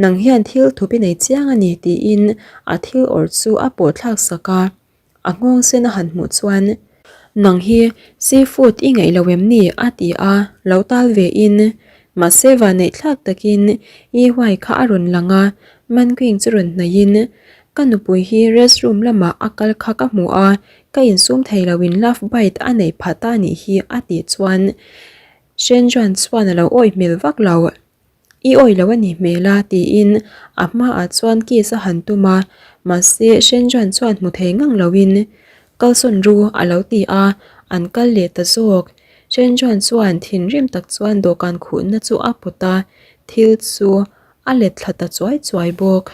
Nang hian thil thup i nei chiang a ni tiin a thil awrh chu a pawh thlak sak a, a nghawng sen a han hmuh chuan, Nang hi seafood i ngaih lo em ni? a ti a, lo tal ve in. Mahse vanneih thlak takin i huai kha a rawn lang a, Manquing chu rawn hnaih in, Ka nupui hi restroom lamah a kal kha ka hmu a, ka insum thei lo in love bite a neih phah ta nih hi a tih chuan Shenjuan chuan a lo awih hmel vak lo. I awih lo a nih hmel a tiin a hmaah chuan kiss a han tum a, mahse Shenjuan chuan hmu thei ngang loin kalsawn ru a lo ti a, an kal leh ta zawk. Shenjuan chuan thinrim tak chuan dawhkan khuhna chu a pawt a, thil chu a let thla ta chuai chuai bawk.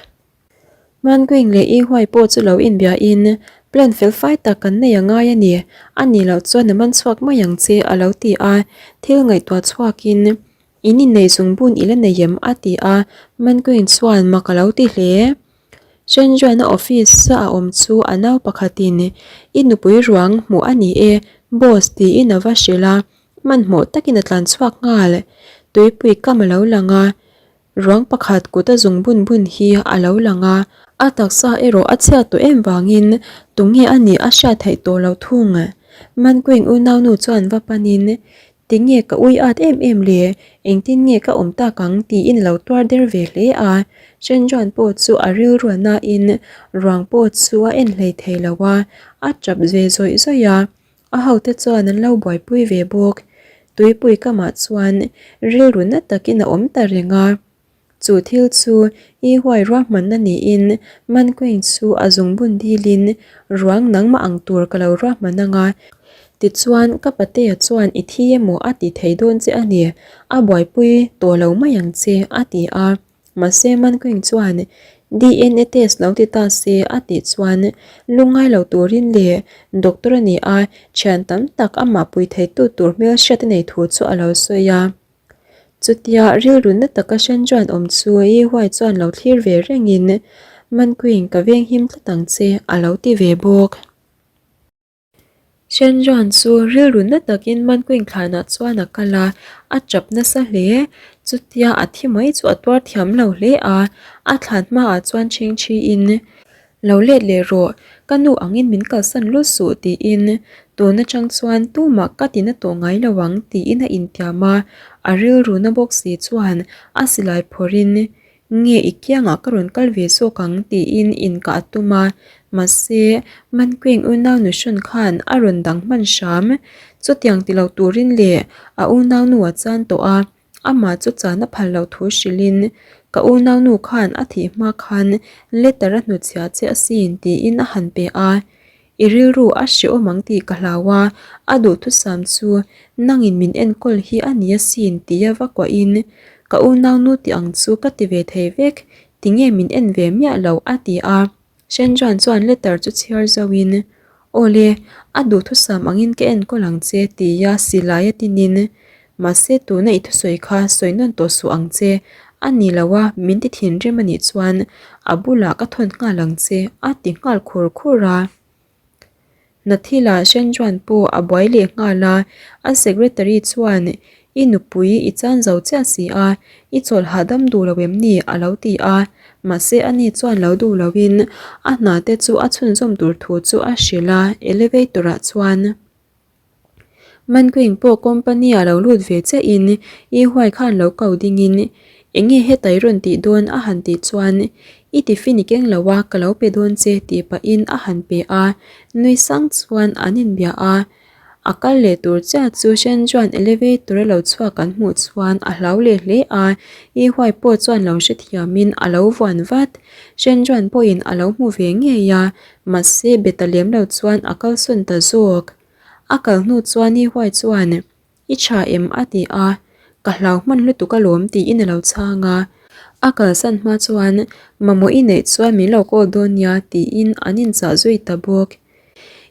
Manquing leh I Huai pawh chu lo inbiain plan fel fai tak kan nei a ngai a ni, a nih loh chuan a man chhuak mai ang che a lo ti a, thil ngaihtuah chhuakin In innei zung bun i la nei em? a ti a, Manquing chuan mak a lo ti hle. Shenjuana office a awm chu a nau pakhatin I nupui ruang hmuh a ni e, boss tiin a va hrilh a, hmanhmawh takin a tlan chhuak nghal. Tuipui kam a lo lang a, ruang pakhat kut a zung bun bun hi a lo lang a. A taksa erawh a chhiat tawh em vangin tunge a nih a hriat theih tawh lo thung. Manquing unaunu chuan va panin, Tinge ka ui at em em le, engtin nge ka awm tak ang tiin a lo tuar der ve hle a. Shenjuan pawh chu a rilru a nain ruang pawh chu a en hlei thei lo a, a tap ve zawih zawih a. A hote chuan an lo buaipui ve bawk. Tuipui kamah chuan rilru na takin a awm ta reng a. Chu thil chu i huai ruahmanna niin Manquin chu a zungbun dilin ruang nangmah ang tur ka lo ruahman ang a, tichuan ka patea chuan i thi emaw a ti thei dawn che a ni, a buaipui tawh lo mai ang che a ti a. Mahse Manquin chuan DNA test lo ti ta se a tih chuan lungngai lo turin leh doctor a ni a, thian tam tak amah pui theitu tur hmelhriat a nei thu chu a lo sawi a. Chutia rilru na taka Shenjuan awm chu Yi Huai chuan lo thlir ve rengin, Manqueen ka veng him tlat ang che a lo ti ve bawk. Shenjuan chu rilru na takin Manqueen thlanah chuan a kal a, a tap nasa hle. Chutia a thi mai chu a tuar thiam lo hle a, a thlan hmaah chuan chhingchhiin, Lo let leh rawh, ka nu angin min kalsan lut suh tiin tun atang chuan tumah ka tina tawh ngai lo ang tiin a intiam a, a rilru na bawk si chuan a silai phawrhin nge i kiangah ka rawn kal ve zawk ang tiin inkah a tum a, mahse Manquing unau nuhrawn khan a rawn dang hman hram, chutiang ti lo turin leh a unaunu a chan tawh a. Amah chu chan a phal loh thu hrilhin, Ka unaunu khan a thih hma khan letter a hnutchhiah che asin tiin a han pe a. I rilru a hrehawm ang tih ka hlau a, a duhthusam chu nangin min enkawl hi a ni asin tia va kuahin, Ka unaunu tih ang chu ka ti ve thei vek, tinge min en ve miah lo a ti a. Shenjuan chuan letter chu chhiar zauhin, Aw le, a duhthusam angin ka enkawl ang che tia silai a tinin, Mahse tuna i thusawi kha sawi nawn tawh suh ang che, a ni lo a, min ti thinrim a nih chuan a bulah ka thawn nghal ang che a ti nghal khur khur a. Hnathila Shenjuan pawh a buai leh nghal a, a secretary chuan I nupui i chan zo chiah si a, i chawlh hahdam duh lo em ni? a lo ti a, mahse ani chuan lo duh loin a hna te chu a chhunzawm tur thu chu a hrilh a, elevator ah chuan. Manquing pawh company ah lo lut ve chiahin i huai khan lo ko dingin enge heta i rawn tih dawn a han tih chuan i tiffin i keng lo a ka lo pe dawn che tih pahin a han pe a, nui sang chuan an inbia a. A kal leh tur chiah chu Shen chuan elevator a lo chhuak an hmuh chuan a hlau leh hle a, i huai pawh chuan lo hrethiamin a lo vuan vat. Shen chuan pawhin a lo hmu ve ngei a, mahse be ta lem lo chuan a kalsawn ta zawk. A kal hnu chuan i huai chuan, I tha em? a ti a, Ka hlau hman lutuk alawm tiin a lo chhang a. A kalsan hma chuan, Mamawh i neih chuan min lo call dawn nia tiin an inchah zui ta bawk.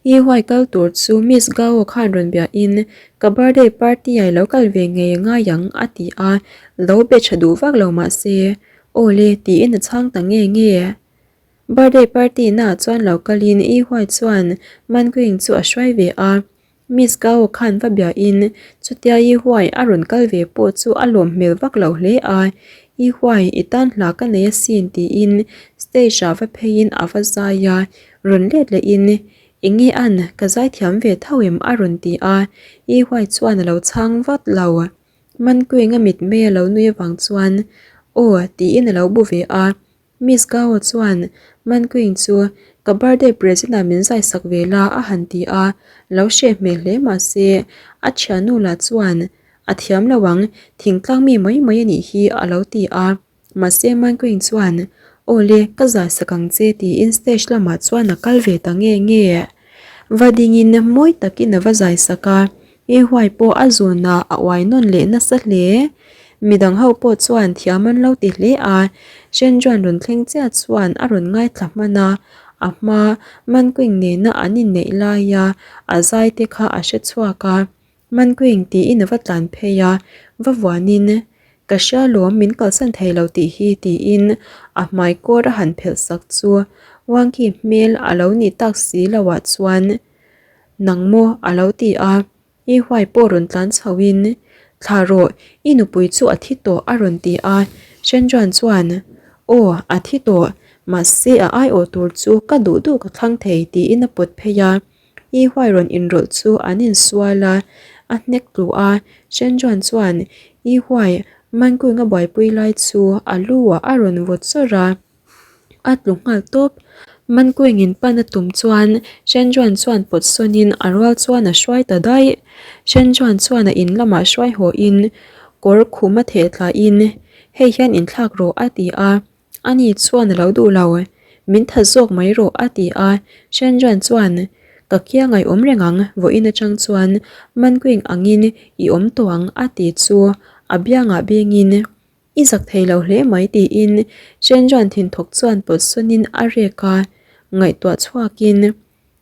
I huai kal tur chu Miss Gao khan rawn biahin, Ka birthday party ah i lo kal ve ngei a ngai ang a ti a, lo be tha duh vak lo mah se, Aw le tiin a chhang ta nge nge. Birthday party naah chuan lo kalin I huai chuan Manquing chu a hruai ve a. Miss Gao khan va biain chutia I Huai a rawn kal ve pawh chu a lawm hmel vak lo hle a, I Huai i tan hla ka nei asin tiin stage ah va pheiin a va zai a, rawn let lehin Enge an ka zai thiam ve tho em a rawn ti a, I Huai chuan a lo chhang vat lo. Mankuinga mitmei a lo nui avang chuan Aw tiin a lo bu ve a. Miss Gao chuan Manquing chu ka birthday present ah min zai sak ve la a han ti a, lo hreh hmel hle mah se a thiannu lah chuan a thiam lo ang, thingtlang mi mai mai a nih hi a lo ti a. Mahse Manquing chuan Aw le, ka zai sak ang che tiin stage lamah chuan a kal ve ta nge nge. Va dingin mawi takin a va zai sak a, I huai pawh a zunah a uai nawn leh nasa hle. Midang ho pawh chuan thiam an lo ti hle a, Shenjuan rawn thleng chiah chuan a rawn ngaithla hman a, a hma Manquing nena an inneih laia a zai te kha a hre chhuak a. Manquing tiin a va tlan phei a, va vuanin, Ka hria lawm min kalsan thei lo tih hi tiin a hmai kawr a han phelh sak chu Wangki hmel a lo nih tak si loah chuan Nang maw? a lo ti a, I huai pawh rawn tlan chho in, Thla rawh, i nupui chu a thi tawh a rawn ti a, Shenjuan chuan, Aw, a thi tawh, Mahse a aiawh tur chu ka duh duh ka thlang thei tiin a pawt phei a. I huai rawn inrawlh chu an insual a, a hnek tlu a. Shenjuan chuan I huai Mankuinga buaipui lai chu a lu ah a rawn vawt chawrh a. A tlu nghal tawp. Mankuingin pan a tum chuan Shenjuan chuan pawt sawnin a rual chuan a hruai ta daih. Shenjuan chuan a in lamah hruai haw in kawr khum a theh thlain hei hian inthlak rawh a ti a. Ani chuan a lo duh lo. Min that zawk mai rawh a ti a. Shenjuan chuan Ka kiang ai awm reng ang, vawiin atang chuan Mankuing angin i awm tawh ang a ti chu a biangah bengin I zak thei lo hle mai tiin Shenjuan thinthawk chuan pawt sawnin a rek a, ngaihtuah chhuakin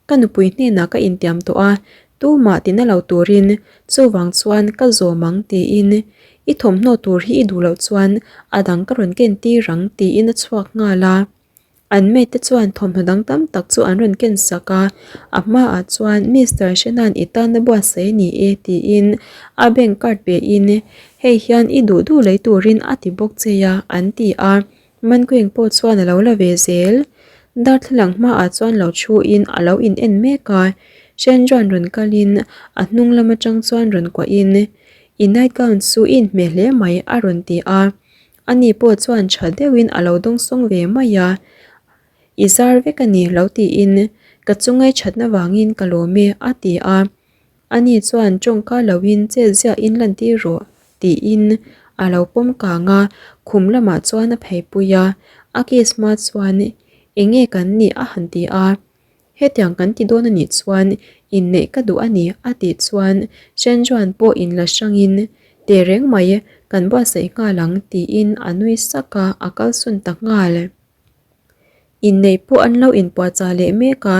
ka nupui hnenah ka intiam tawh a, tumah tina lo turin chuvang chuan ka zawm ang tiin i thawmhnaw tur hi i duh loh chuan a dang ka rawn ken tir ang tiin a chhuak nghal a. An mate te chuan thawmhnaw dang tam tak chu an rawn ken sak a, a hmaah chuan Mister Shenan i tana buatsaih a ni e tiin a bank card pe in hei hian i duh duh lei turin a ti bawk che a an ti a, Manquing pawh chuan a lo la ve zel. Darthlalang hmaah chuan lo thu in a lo in en mek a, Shen chuan rawn kal in a hnung lam atang chuan rawn kuah in i night gown chu i inhmeh hle mai a rawn ti a. Ani pawh chuan tha deuhin a lo dawngsawng ve mai a, I zar vek a ni lo tiin ka chungai thatna vangin ka lawm e a ti a. Ani chuan tawngka loin chet ziahin lantir rawh tiin a lo pawm kang a, khum lamah chuan a pheipui a, a kiss hma chuan enge kan nih a han ti a. Hetiang kan ti dawn a nih chuan inneih ka duh a ni a tih chuan Shenjuan pawh inla hrangin teh reng mai kan buatsaih nghal ang tiin a nui sak a, a kalsawn ta nghal. Inneih pawh an lo inpuahchah leh mek a,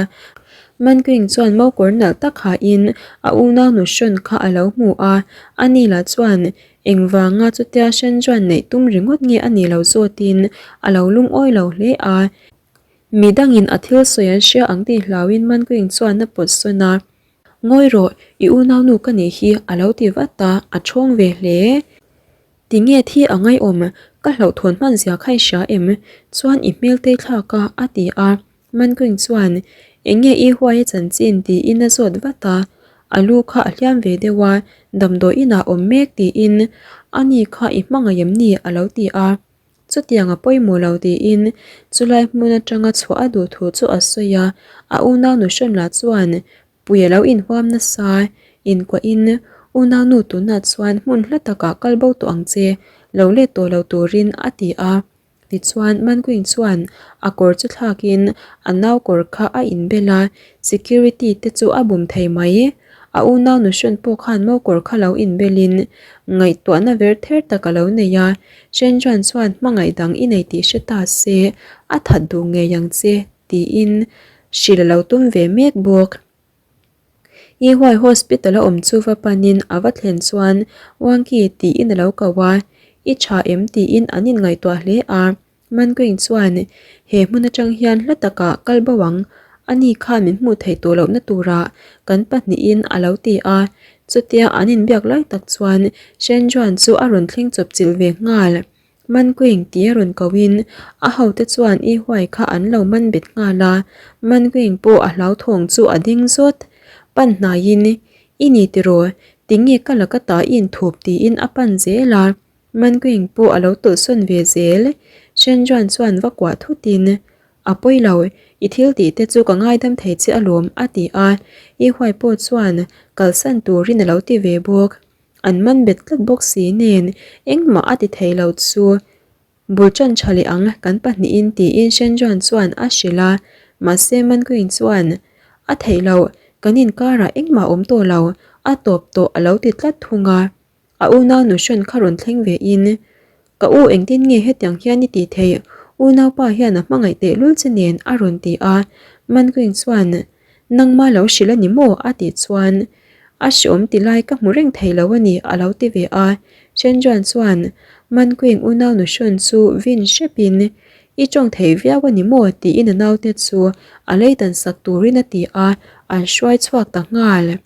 Manquing chuan mokawr nalh tak hain a unaunu hrawn kha a lo hmu a, ani lah chuan engvanga chutia Shenjuan neih tum ringawt nge a nih lo zawtin a lo lungawi lo hle a. Mi dangin a thil sawi an hria ang tih hlauin Manquing chuan a pawt sawn a, Ngawi rawh, i unaunu ka nih hi a lo ti vat a, a ṭhawng ve hle. Tinge thi a ngaihawm, ka hlauhthawn hman zia kha i hria em? Chuan i hmel tei thlak a, a ti a. Manquing chuan, Enge i huai a chanchin tiin a zawt vat a, a lu kha a hliam ve deuh a, damdawi inah awm mek tiin, Ani kha i hmangaih em ni? a lo ti a. Chutiang a pawimawh lo tiin chulai hmun atanga chhuah a duh thu chu a sawi a, a unaunu hrawn lah chuan pui a lo inhuam nasa, inkuahin unaunu tunah chuan hmun hla takah kal bo tawh ang che, lo let tawh lo turin a ti a. Tichuan Manquing chuan a kawr chu thlakin a nau kawr kha a inbel a, security te chu a bum thei mai. A unau nuhrawn pawh khan mokawr kha lo inbelin ngaihtuahna ver ther tak a lo nei a, Shenjuan chuan hmangaih dang i nei tih hre ta se a that duh ngei ang che tiin hrilh a lo tum ve mek bawk. I huai hospital a awm chu va panin a va thlen chuan Wangki tiin a lo ko a, I tha em tiin an inngaihtuah hle a. Manquing chuan, He hmun atang hian hla takah kal bo ang, ani khan min hmuh theih tawh lohna turah kan pahnihin a lo ti a. Chutia an inbiak lai tak chuan Shenjuan chu a rawn thleng chawp chilh ve nghal. Manquing tih a rawn kohin a hote chuan I huai kha an lo man bet nghal a, Manquing pawh a hlauthawng chu a ding zawt. Pan hnaiin, I ni tiraw, tinge ka laka ta i inthup tiin a pan zel a. Manquing pawh a lo tawlhsawn ve zel. Shenjuan chuan va kuah thutin, A pawi lo, i thil tih te chu ka ngaidam thei che alawm, a ti a. I huai pawh chuan kalsan turin a lo ti ve bawk. An man bet tlat bawk si nen engmah a ti thei lo chu. Bul ṭan ṭha leh ang kan pahnihin tiin Shenjuan chuan a hrilh a. Mahse Manquing chuan, A theih loh, kan inkarah engmah a awm tawh lo, a tawp tawh a lo ti tlat thung a. A unau nuhrawn kha rawn thleng ve in, Ka u engtin nge hetiang hian i tih theih? Unaupa hian a hmangaih tehlul che nen a rawn ti a. Manquing chuan, Nangma lo hrilh a ni maw? a tih chuan, A hreawm ti lai ka hmu reng thei lo a ni a lo ti ve a. Shenjuan chuan, Manquing unau nuhrawn chu vin hrep in, I tawng thei viau a ni maw? tiin a naute chu a leidan sak turin a ti a, an hruai chhuak ta nghal.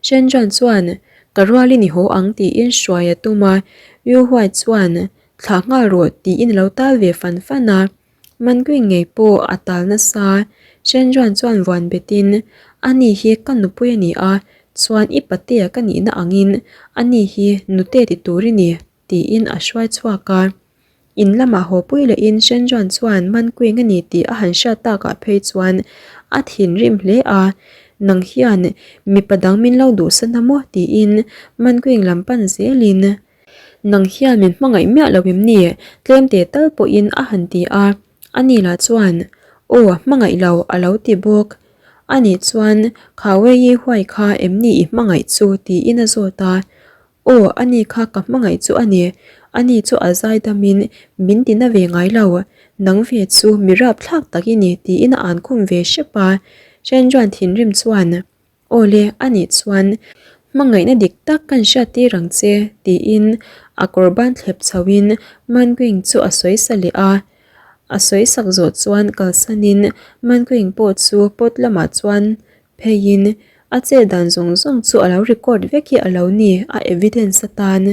Shenjuan chuan, Ka rualin i haw ang tiin hruai a tum a, Yu Huai chuan, Thlah nghal rawh tiin a lo tal ve fan fan a. Manguing ngei pawh a tal nasa. Shenjuan chuan vuan betin, Ani hi ka nupui a ni a, chuan i patea ka nihna angin ani hi nute ti tur i ni, tiin a hruai chhuak a. In lamah haw pui lehin Shenjuan chuan Manguing a ni tih a han hriat takah phei chuan a thinrim hle a, Nang hian mipa dang min lo duhsan a maw? tiin Manguing lam pan zelin Nang hian min hmangaih miah lo em ni? Tlem teh tal pawhin a han ti a. Ani lah chuan, Aw, hmangaih lo, a lo ti bawk. Ani chuan, Kha Wei huai kha em ni i hmangaih chu? tiin a zawt a. Aw, ani kha ka hmangaih chu a ni. Ani chu a zaidamin min ti na ve ngai lo. Nang ve chu mi rapthlak tak i ni, tiin a an khum ve hrep a. Shenjuan thinrim chuan, Aw le, a nih chuan hmangaihna dik tak kan hriat tir ang che, tiin a kawr ban thlep chhoin Manguing chu a sawi sa leh a. A sawi sak zawh chuan kalsanin Manguing pawh chu pot lamah chuan pheiin a chet dan zawng zawng chu a lo record vek hi a lo ni a evidence atan.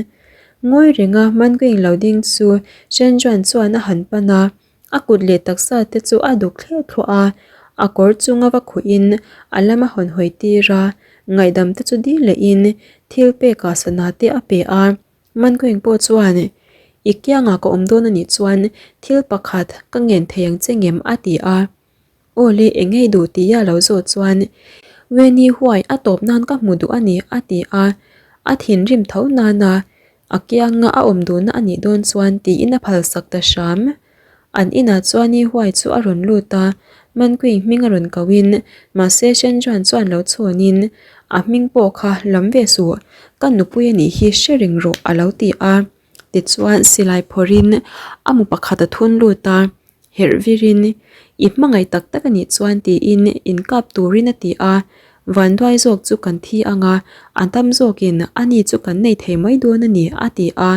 Ngawi renga Manguing lo ding chu Shenjuan chuan a han pan a. A kut leh taksa te chu a duk thleh thluah a, a kawr chunga va khuhin a lama hawn hawi tir a, ngaihdam te chu dil lehin thil pekah sana te a pe a. Mankuing pawh chuan, I kiangah ka awm dawn a nih chuan thil pakhat ka ngen thei ang che ngem a ti a. Aw le eng ngei duh tih a lo zawh chuan Weni huai a tawp nan ka hmu duh a ni a ti a, a thinrim tho nana a kianga a awm duhna a nih dawn chuan tiin a phalsak ta hram. An inah chuan i huai chu a rawn lut a, Mankuing hming a rawn kohin mahse Shenjuan chuan lo chhawnin a hming pawh kha lam ve suh, ka nupui a nih hi hre reng rawh a lo ti a. Tichuan silai phawrhin a mu pakhat a thun lut a. Herh virin, I hmangaih tak tak a nih chuan tiin inkap turin a ti a, Vanduai zawk chu kan thi ang a, a dam zawkin ani chu kan nei thei mai dawn a ni a ti a.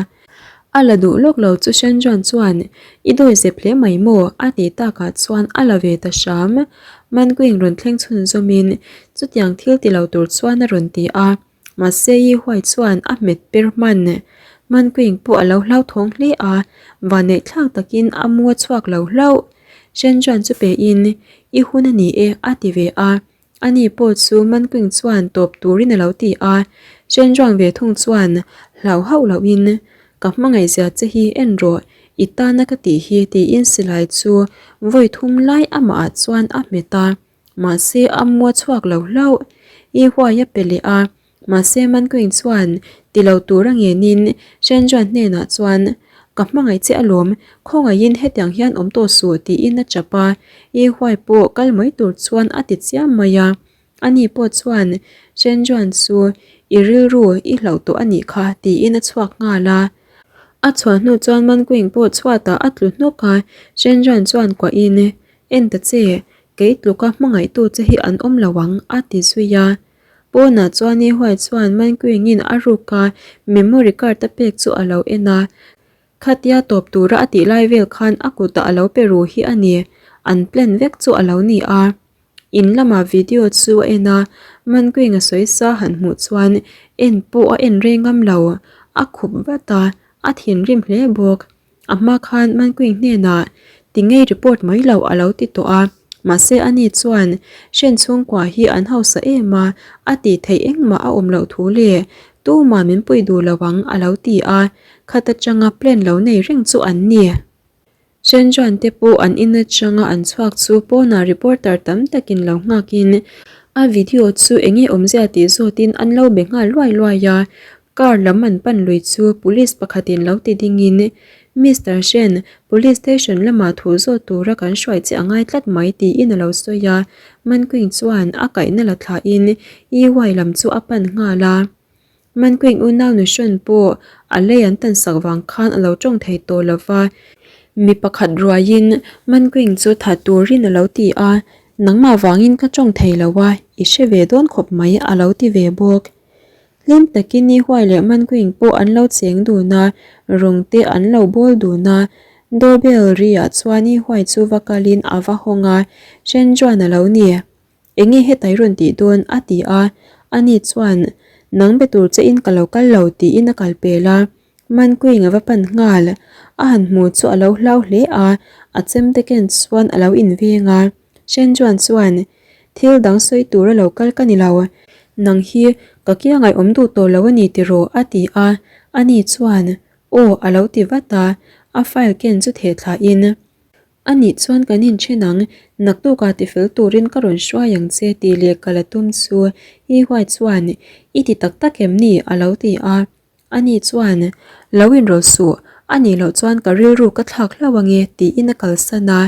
A la duh lawk lo chu Shenjuan chuan, I dawi zep hle mai maw? a tih takah chuan a la ve ta hram. Manguing rawn thleng chhunzawmin chutiang thil ti lo tur chuan a rawn ti a. Mahse i huai chuan a hmet per hman. Mankuing pawh a lo hlauthawng hle a, vanneih thlak takin a mu a chhuak lo hlauh. Shenjuan chu pein, I hun a ni e a ti ve a. Ani pawh chu Mankuing chuan tawp turin a lo ti a. Shenjuan ve thung chuan hlau hauh lohin, Ka hmangaihzia che hi en rawh, i tana ka tih hi tiin silai chu vawi thum lai amahah chuan a hmet a. Mahse a mua chhuak lo hlauh. I huai a pe leh a. Mahse Manqueen chuan ti lo tur a ngenin Shenjuan hnenah chuan Ka hmangaih che alawm, khawngaihin hetiang hian awm tawh suh tiin a chap a. I huai pawh kal mai tur chuan a ti chiam mai a. Ani pawh chuan Shenjuan chu i rilru i hlauh tawh a nih kha tiin a chhuak nghal a. A chhuah hnu chuan Manqueen pawh chhuatah a tlu hnawk a, Shenjuan chuan kuahin En ta che, kei tluka hmangaihtu che hi an awm lo ang, a ti zui a. Pawnah chuan i huai chuan Manquingin a ruka memory card a pek chu a lo en a. Khatia tawp tura a tih lai vel khan a kutah a lo pe ru hi a ni, an plan vek chu a lo ni a. In lamah video chu a en a, Manquing a sawi sa han hmuh chuan en pawh a en rei ngam lo, a khup vat a, a thinrim hle bawk. A hma khan Manquing hnenah tingei report mai lo a lo ti tawh a, mahse ani chuan Shen chhungkua hi an hausa em a, a tih theih engmah a awm loh thu le, tumah min pui duh lo ang a lo ti a, khat atanga plan lo nei reng chu an ni. Shen chuan te pawh an in atanga an chhuak chu pawnah reporter tam takin lo nghakin a video chu enge awmzia tih zawtin an lo be nghal luai luai a, Car lam an pan lui chu police pakhatin lo ti dingin, Mister Shen, police station lamah thu zawt tura kan hruai che a ngai tlat mai tiin a lo sawi a. Manquing chuan a kaihna la thlahin EY lam chu a pan nghal a. Manquing unau nu hrawn pawh a lei an tan sak vang khan a lo tawng thei tawh lo va. Mi pakhat ruaiin Manquing chu tha turin a lo ti a, Nangmah vangin ka tawng thei lo a, i hre ve dawn khawp mai a lo ti ve bawk. Hlim takin ni huai leh Manquing pawh an lo cheng dun a, rawng te an lo bawl dun a. Doorbell ri ah chuan ni huai chu va kalin a va hawng a, Shen chuan a lo ni. Enge hetai rawn tih dawn? a ti a. Ani chuan, Nang be tur che in ka lo kal lo tiin a kal pel a. Manquing a va pan nghal. A han hmu chu a lo hlau hle a, a chemte ken chuan a lo inveng a. Shenjuan chuan, Thil dang sawi tura lo kal ka ni lo. Nang hi ka kia ngaihawm duh tawh lo a ni tiraw? a ti a. Ani chuan, Aw a lo ti vat a, a file ken chu theh thlahin, A nih chuan kan inthen ang, naktukah tifel turin ka rawn hruai ang che tih leh ka la tum chu I Huai chuan, I ti tak tak em ni? a lo ti a. Ani chuan, Lo inrawlh suh, a nih loh chuan ka rilru ka thlak hlauh ange tiin a kalsan a.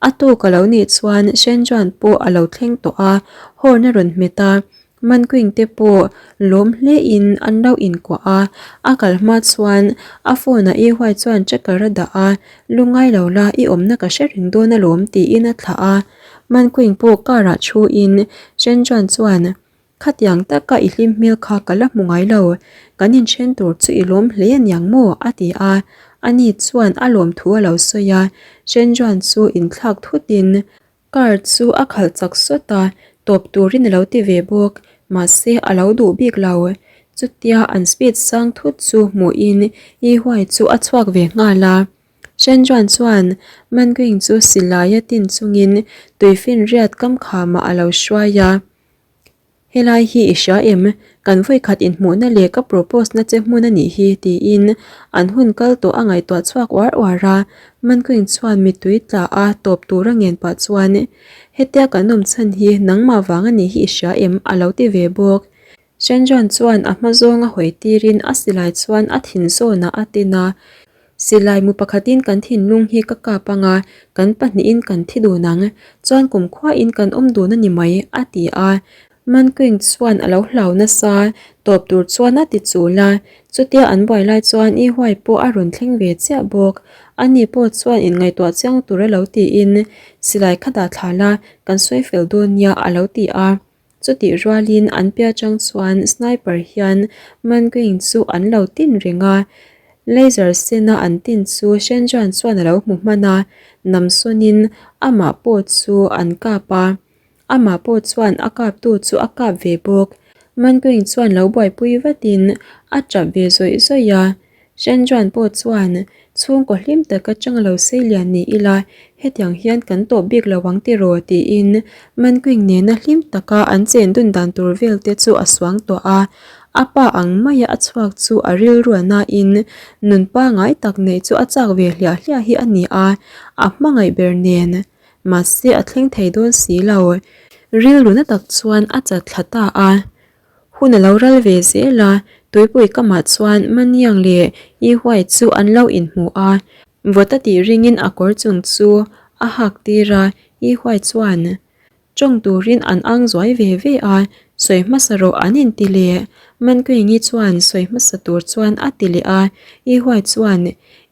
A tuk a lo nih chuan Shenjuan pawh a lo thleng tawh a, horn a rawn hmet a, Manquing te pawh lawm hlein an lo inkuah a, a kal hma chuan a phone ah Ihuai chuan tracker a dah a, lungngai lo la i awmna ka hre reng dawn alawm tiin a thlah a. Manquing pawh car ah thu in Shenjuan chuan Khatiang taka i hlim hmel kha ka la hmu ngai lo, kan inthen tur chu i lawm hle aniang maw? a ti a, ani chuan a lawm thu a lo sawi a, Shenjuan chu inthlak thutin Car chu a khalh chak sawt a, tawp turin a lo ti ve bawk, mahse a lo duh bik lo. Chutia an speed sang thut chu hmuhin Yi Huai chu a chhuak ve nghal a. Shenjuan chuan Manguing chu silai a tin chungin tuifinriat kam khamah a lo hruai a. Helai hi i hria em? Kan vawikhat inhmuhna leh ka propose na che hmun a nih hi, tiin an hun kal tawh a ngaihtuah chhuak uar uar a. Manquing chuan mittui tla a tawp tur a ngen pah chuan, Hetia kan awm chhan hi nangmah vang a nih hi i hria em? a lo ti ve bawk. Shenjuan chuan a hma zawng a hawi tirin a silai chuan a thin zawnah a tin a. Silai mu pakhatin kan thinlung hi ka kap anga, kan pahnihin kan thi dun ang. Chuan kumkhuain kan awm dun a ni mai, a ti a. Manquing chuan a lo hlau nasa, tawp tur chuan a ti chul a. Chutia an buai lai chuan I Huai pawh a rawn thleng ve chiah bawk. Ani pawh chuan inngaihtuah chiang tur a lo tiin, Silai kha dah thla la, kan sawi fel dawn nia, a lo ti a. Chutih rualin an piah atang chuan sniper hian Manguing chu an lo tin reng a, laser sena an tin chu Shenjuan chuan a lo hmu hman a, namsawnin amah pawh chu an kap a, amah pawh chuan a kaptu chu a kap ve bawk. Manguing chuan lo buaipui vatin a tap ve zawih zawih a, Shenjuan pawh chuan chhungkaw hlim tak atang lo sei lian ni ila hetiang hian kan tawp bik lo ang tiraw tiin Manquing nena hlim taka an chen dun dan tur vel te chu a suang tawh a. A pa ang maia a chhuak chu a rilru nain nun pangai tak neih chu a chak ve hliah hliah hi a ni a, a hmangaih ber nen. Mahse a thleng thei dawn si lo. Rilru na tak chuan a chat thla ta a. Hun a lo ral ve zel a, tuipui kamah chuan Maniang leh Yi Huai chu an lo inhmu a. Vawt a tih ringin a kawr chung chu a hak tir a, Yi Huai chuan tawng turin an ang zuai ve ve a, sawi hmasa rawh an inti leh. Mankuingi chuan sawi hmasa tur chuan a ti leh a, Yi Huai chuan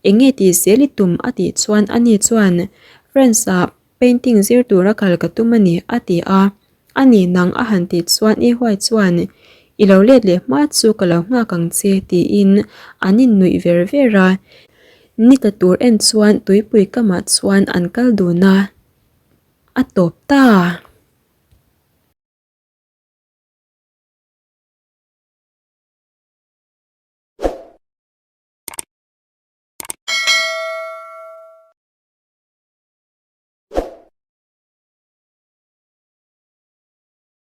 eng nge tih zel i tum a tih chuan ani chuan France-ah Painting zir tura kal ka tum a ni, a ti a. A ni nang a han tih chuan I Huai chuan, I lo let leh hma chu ka lo nghak ang che, tiin an innuih ver ver a. Ni tla tur en chuan tuipui kamah chuan an kal dun a, a tawp ta.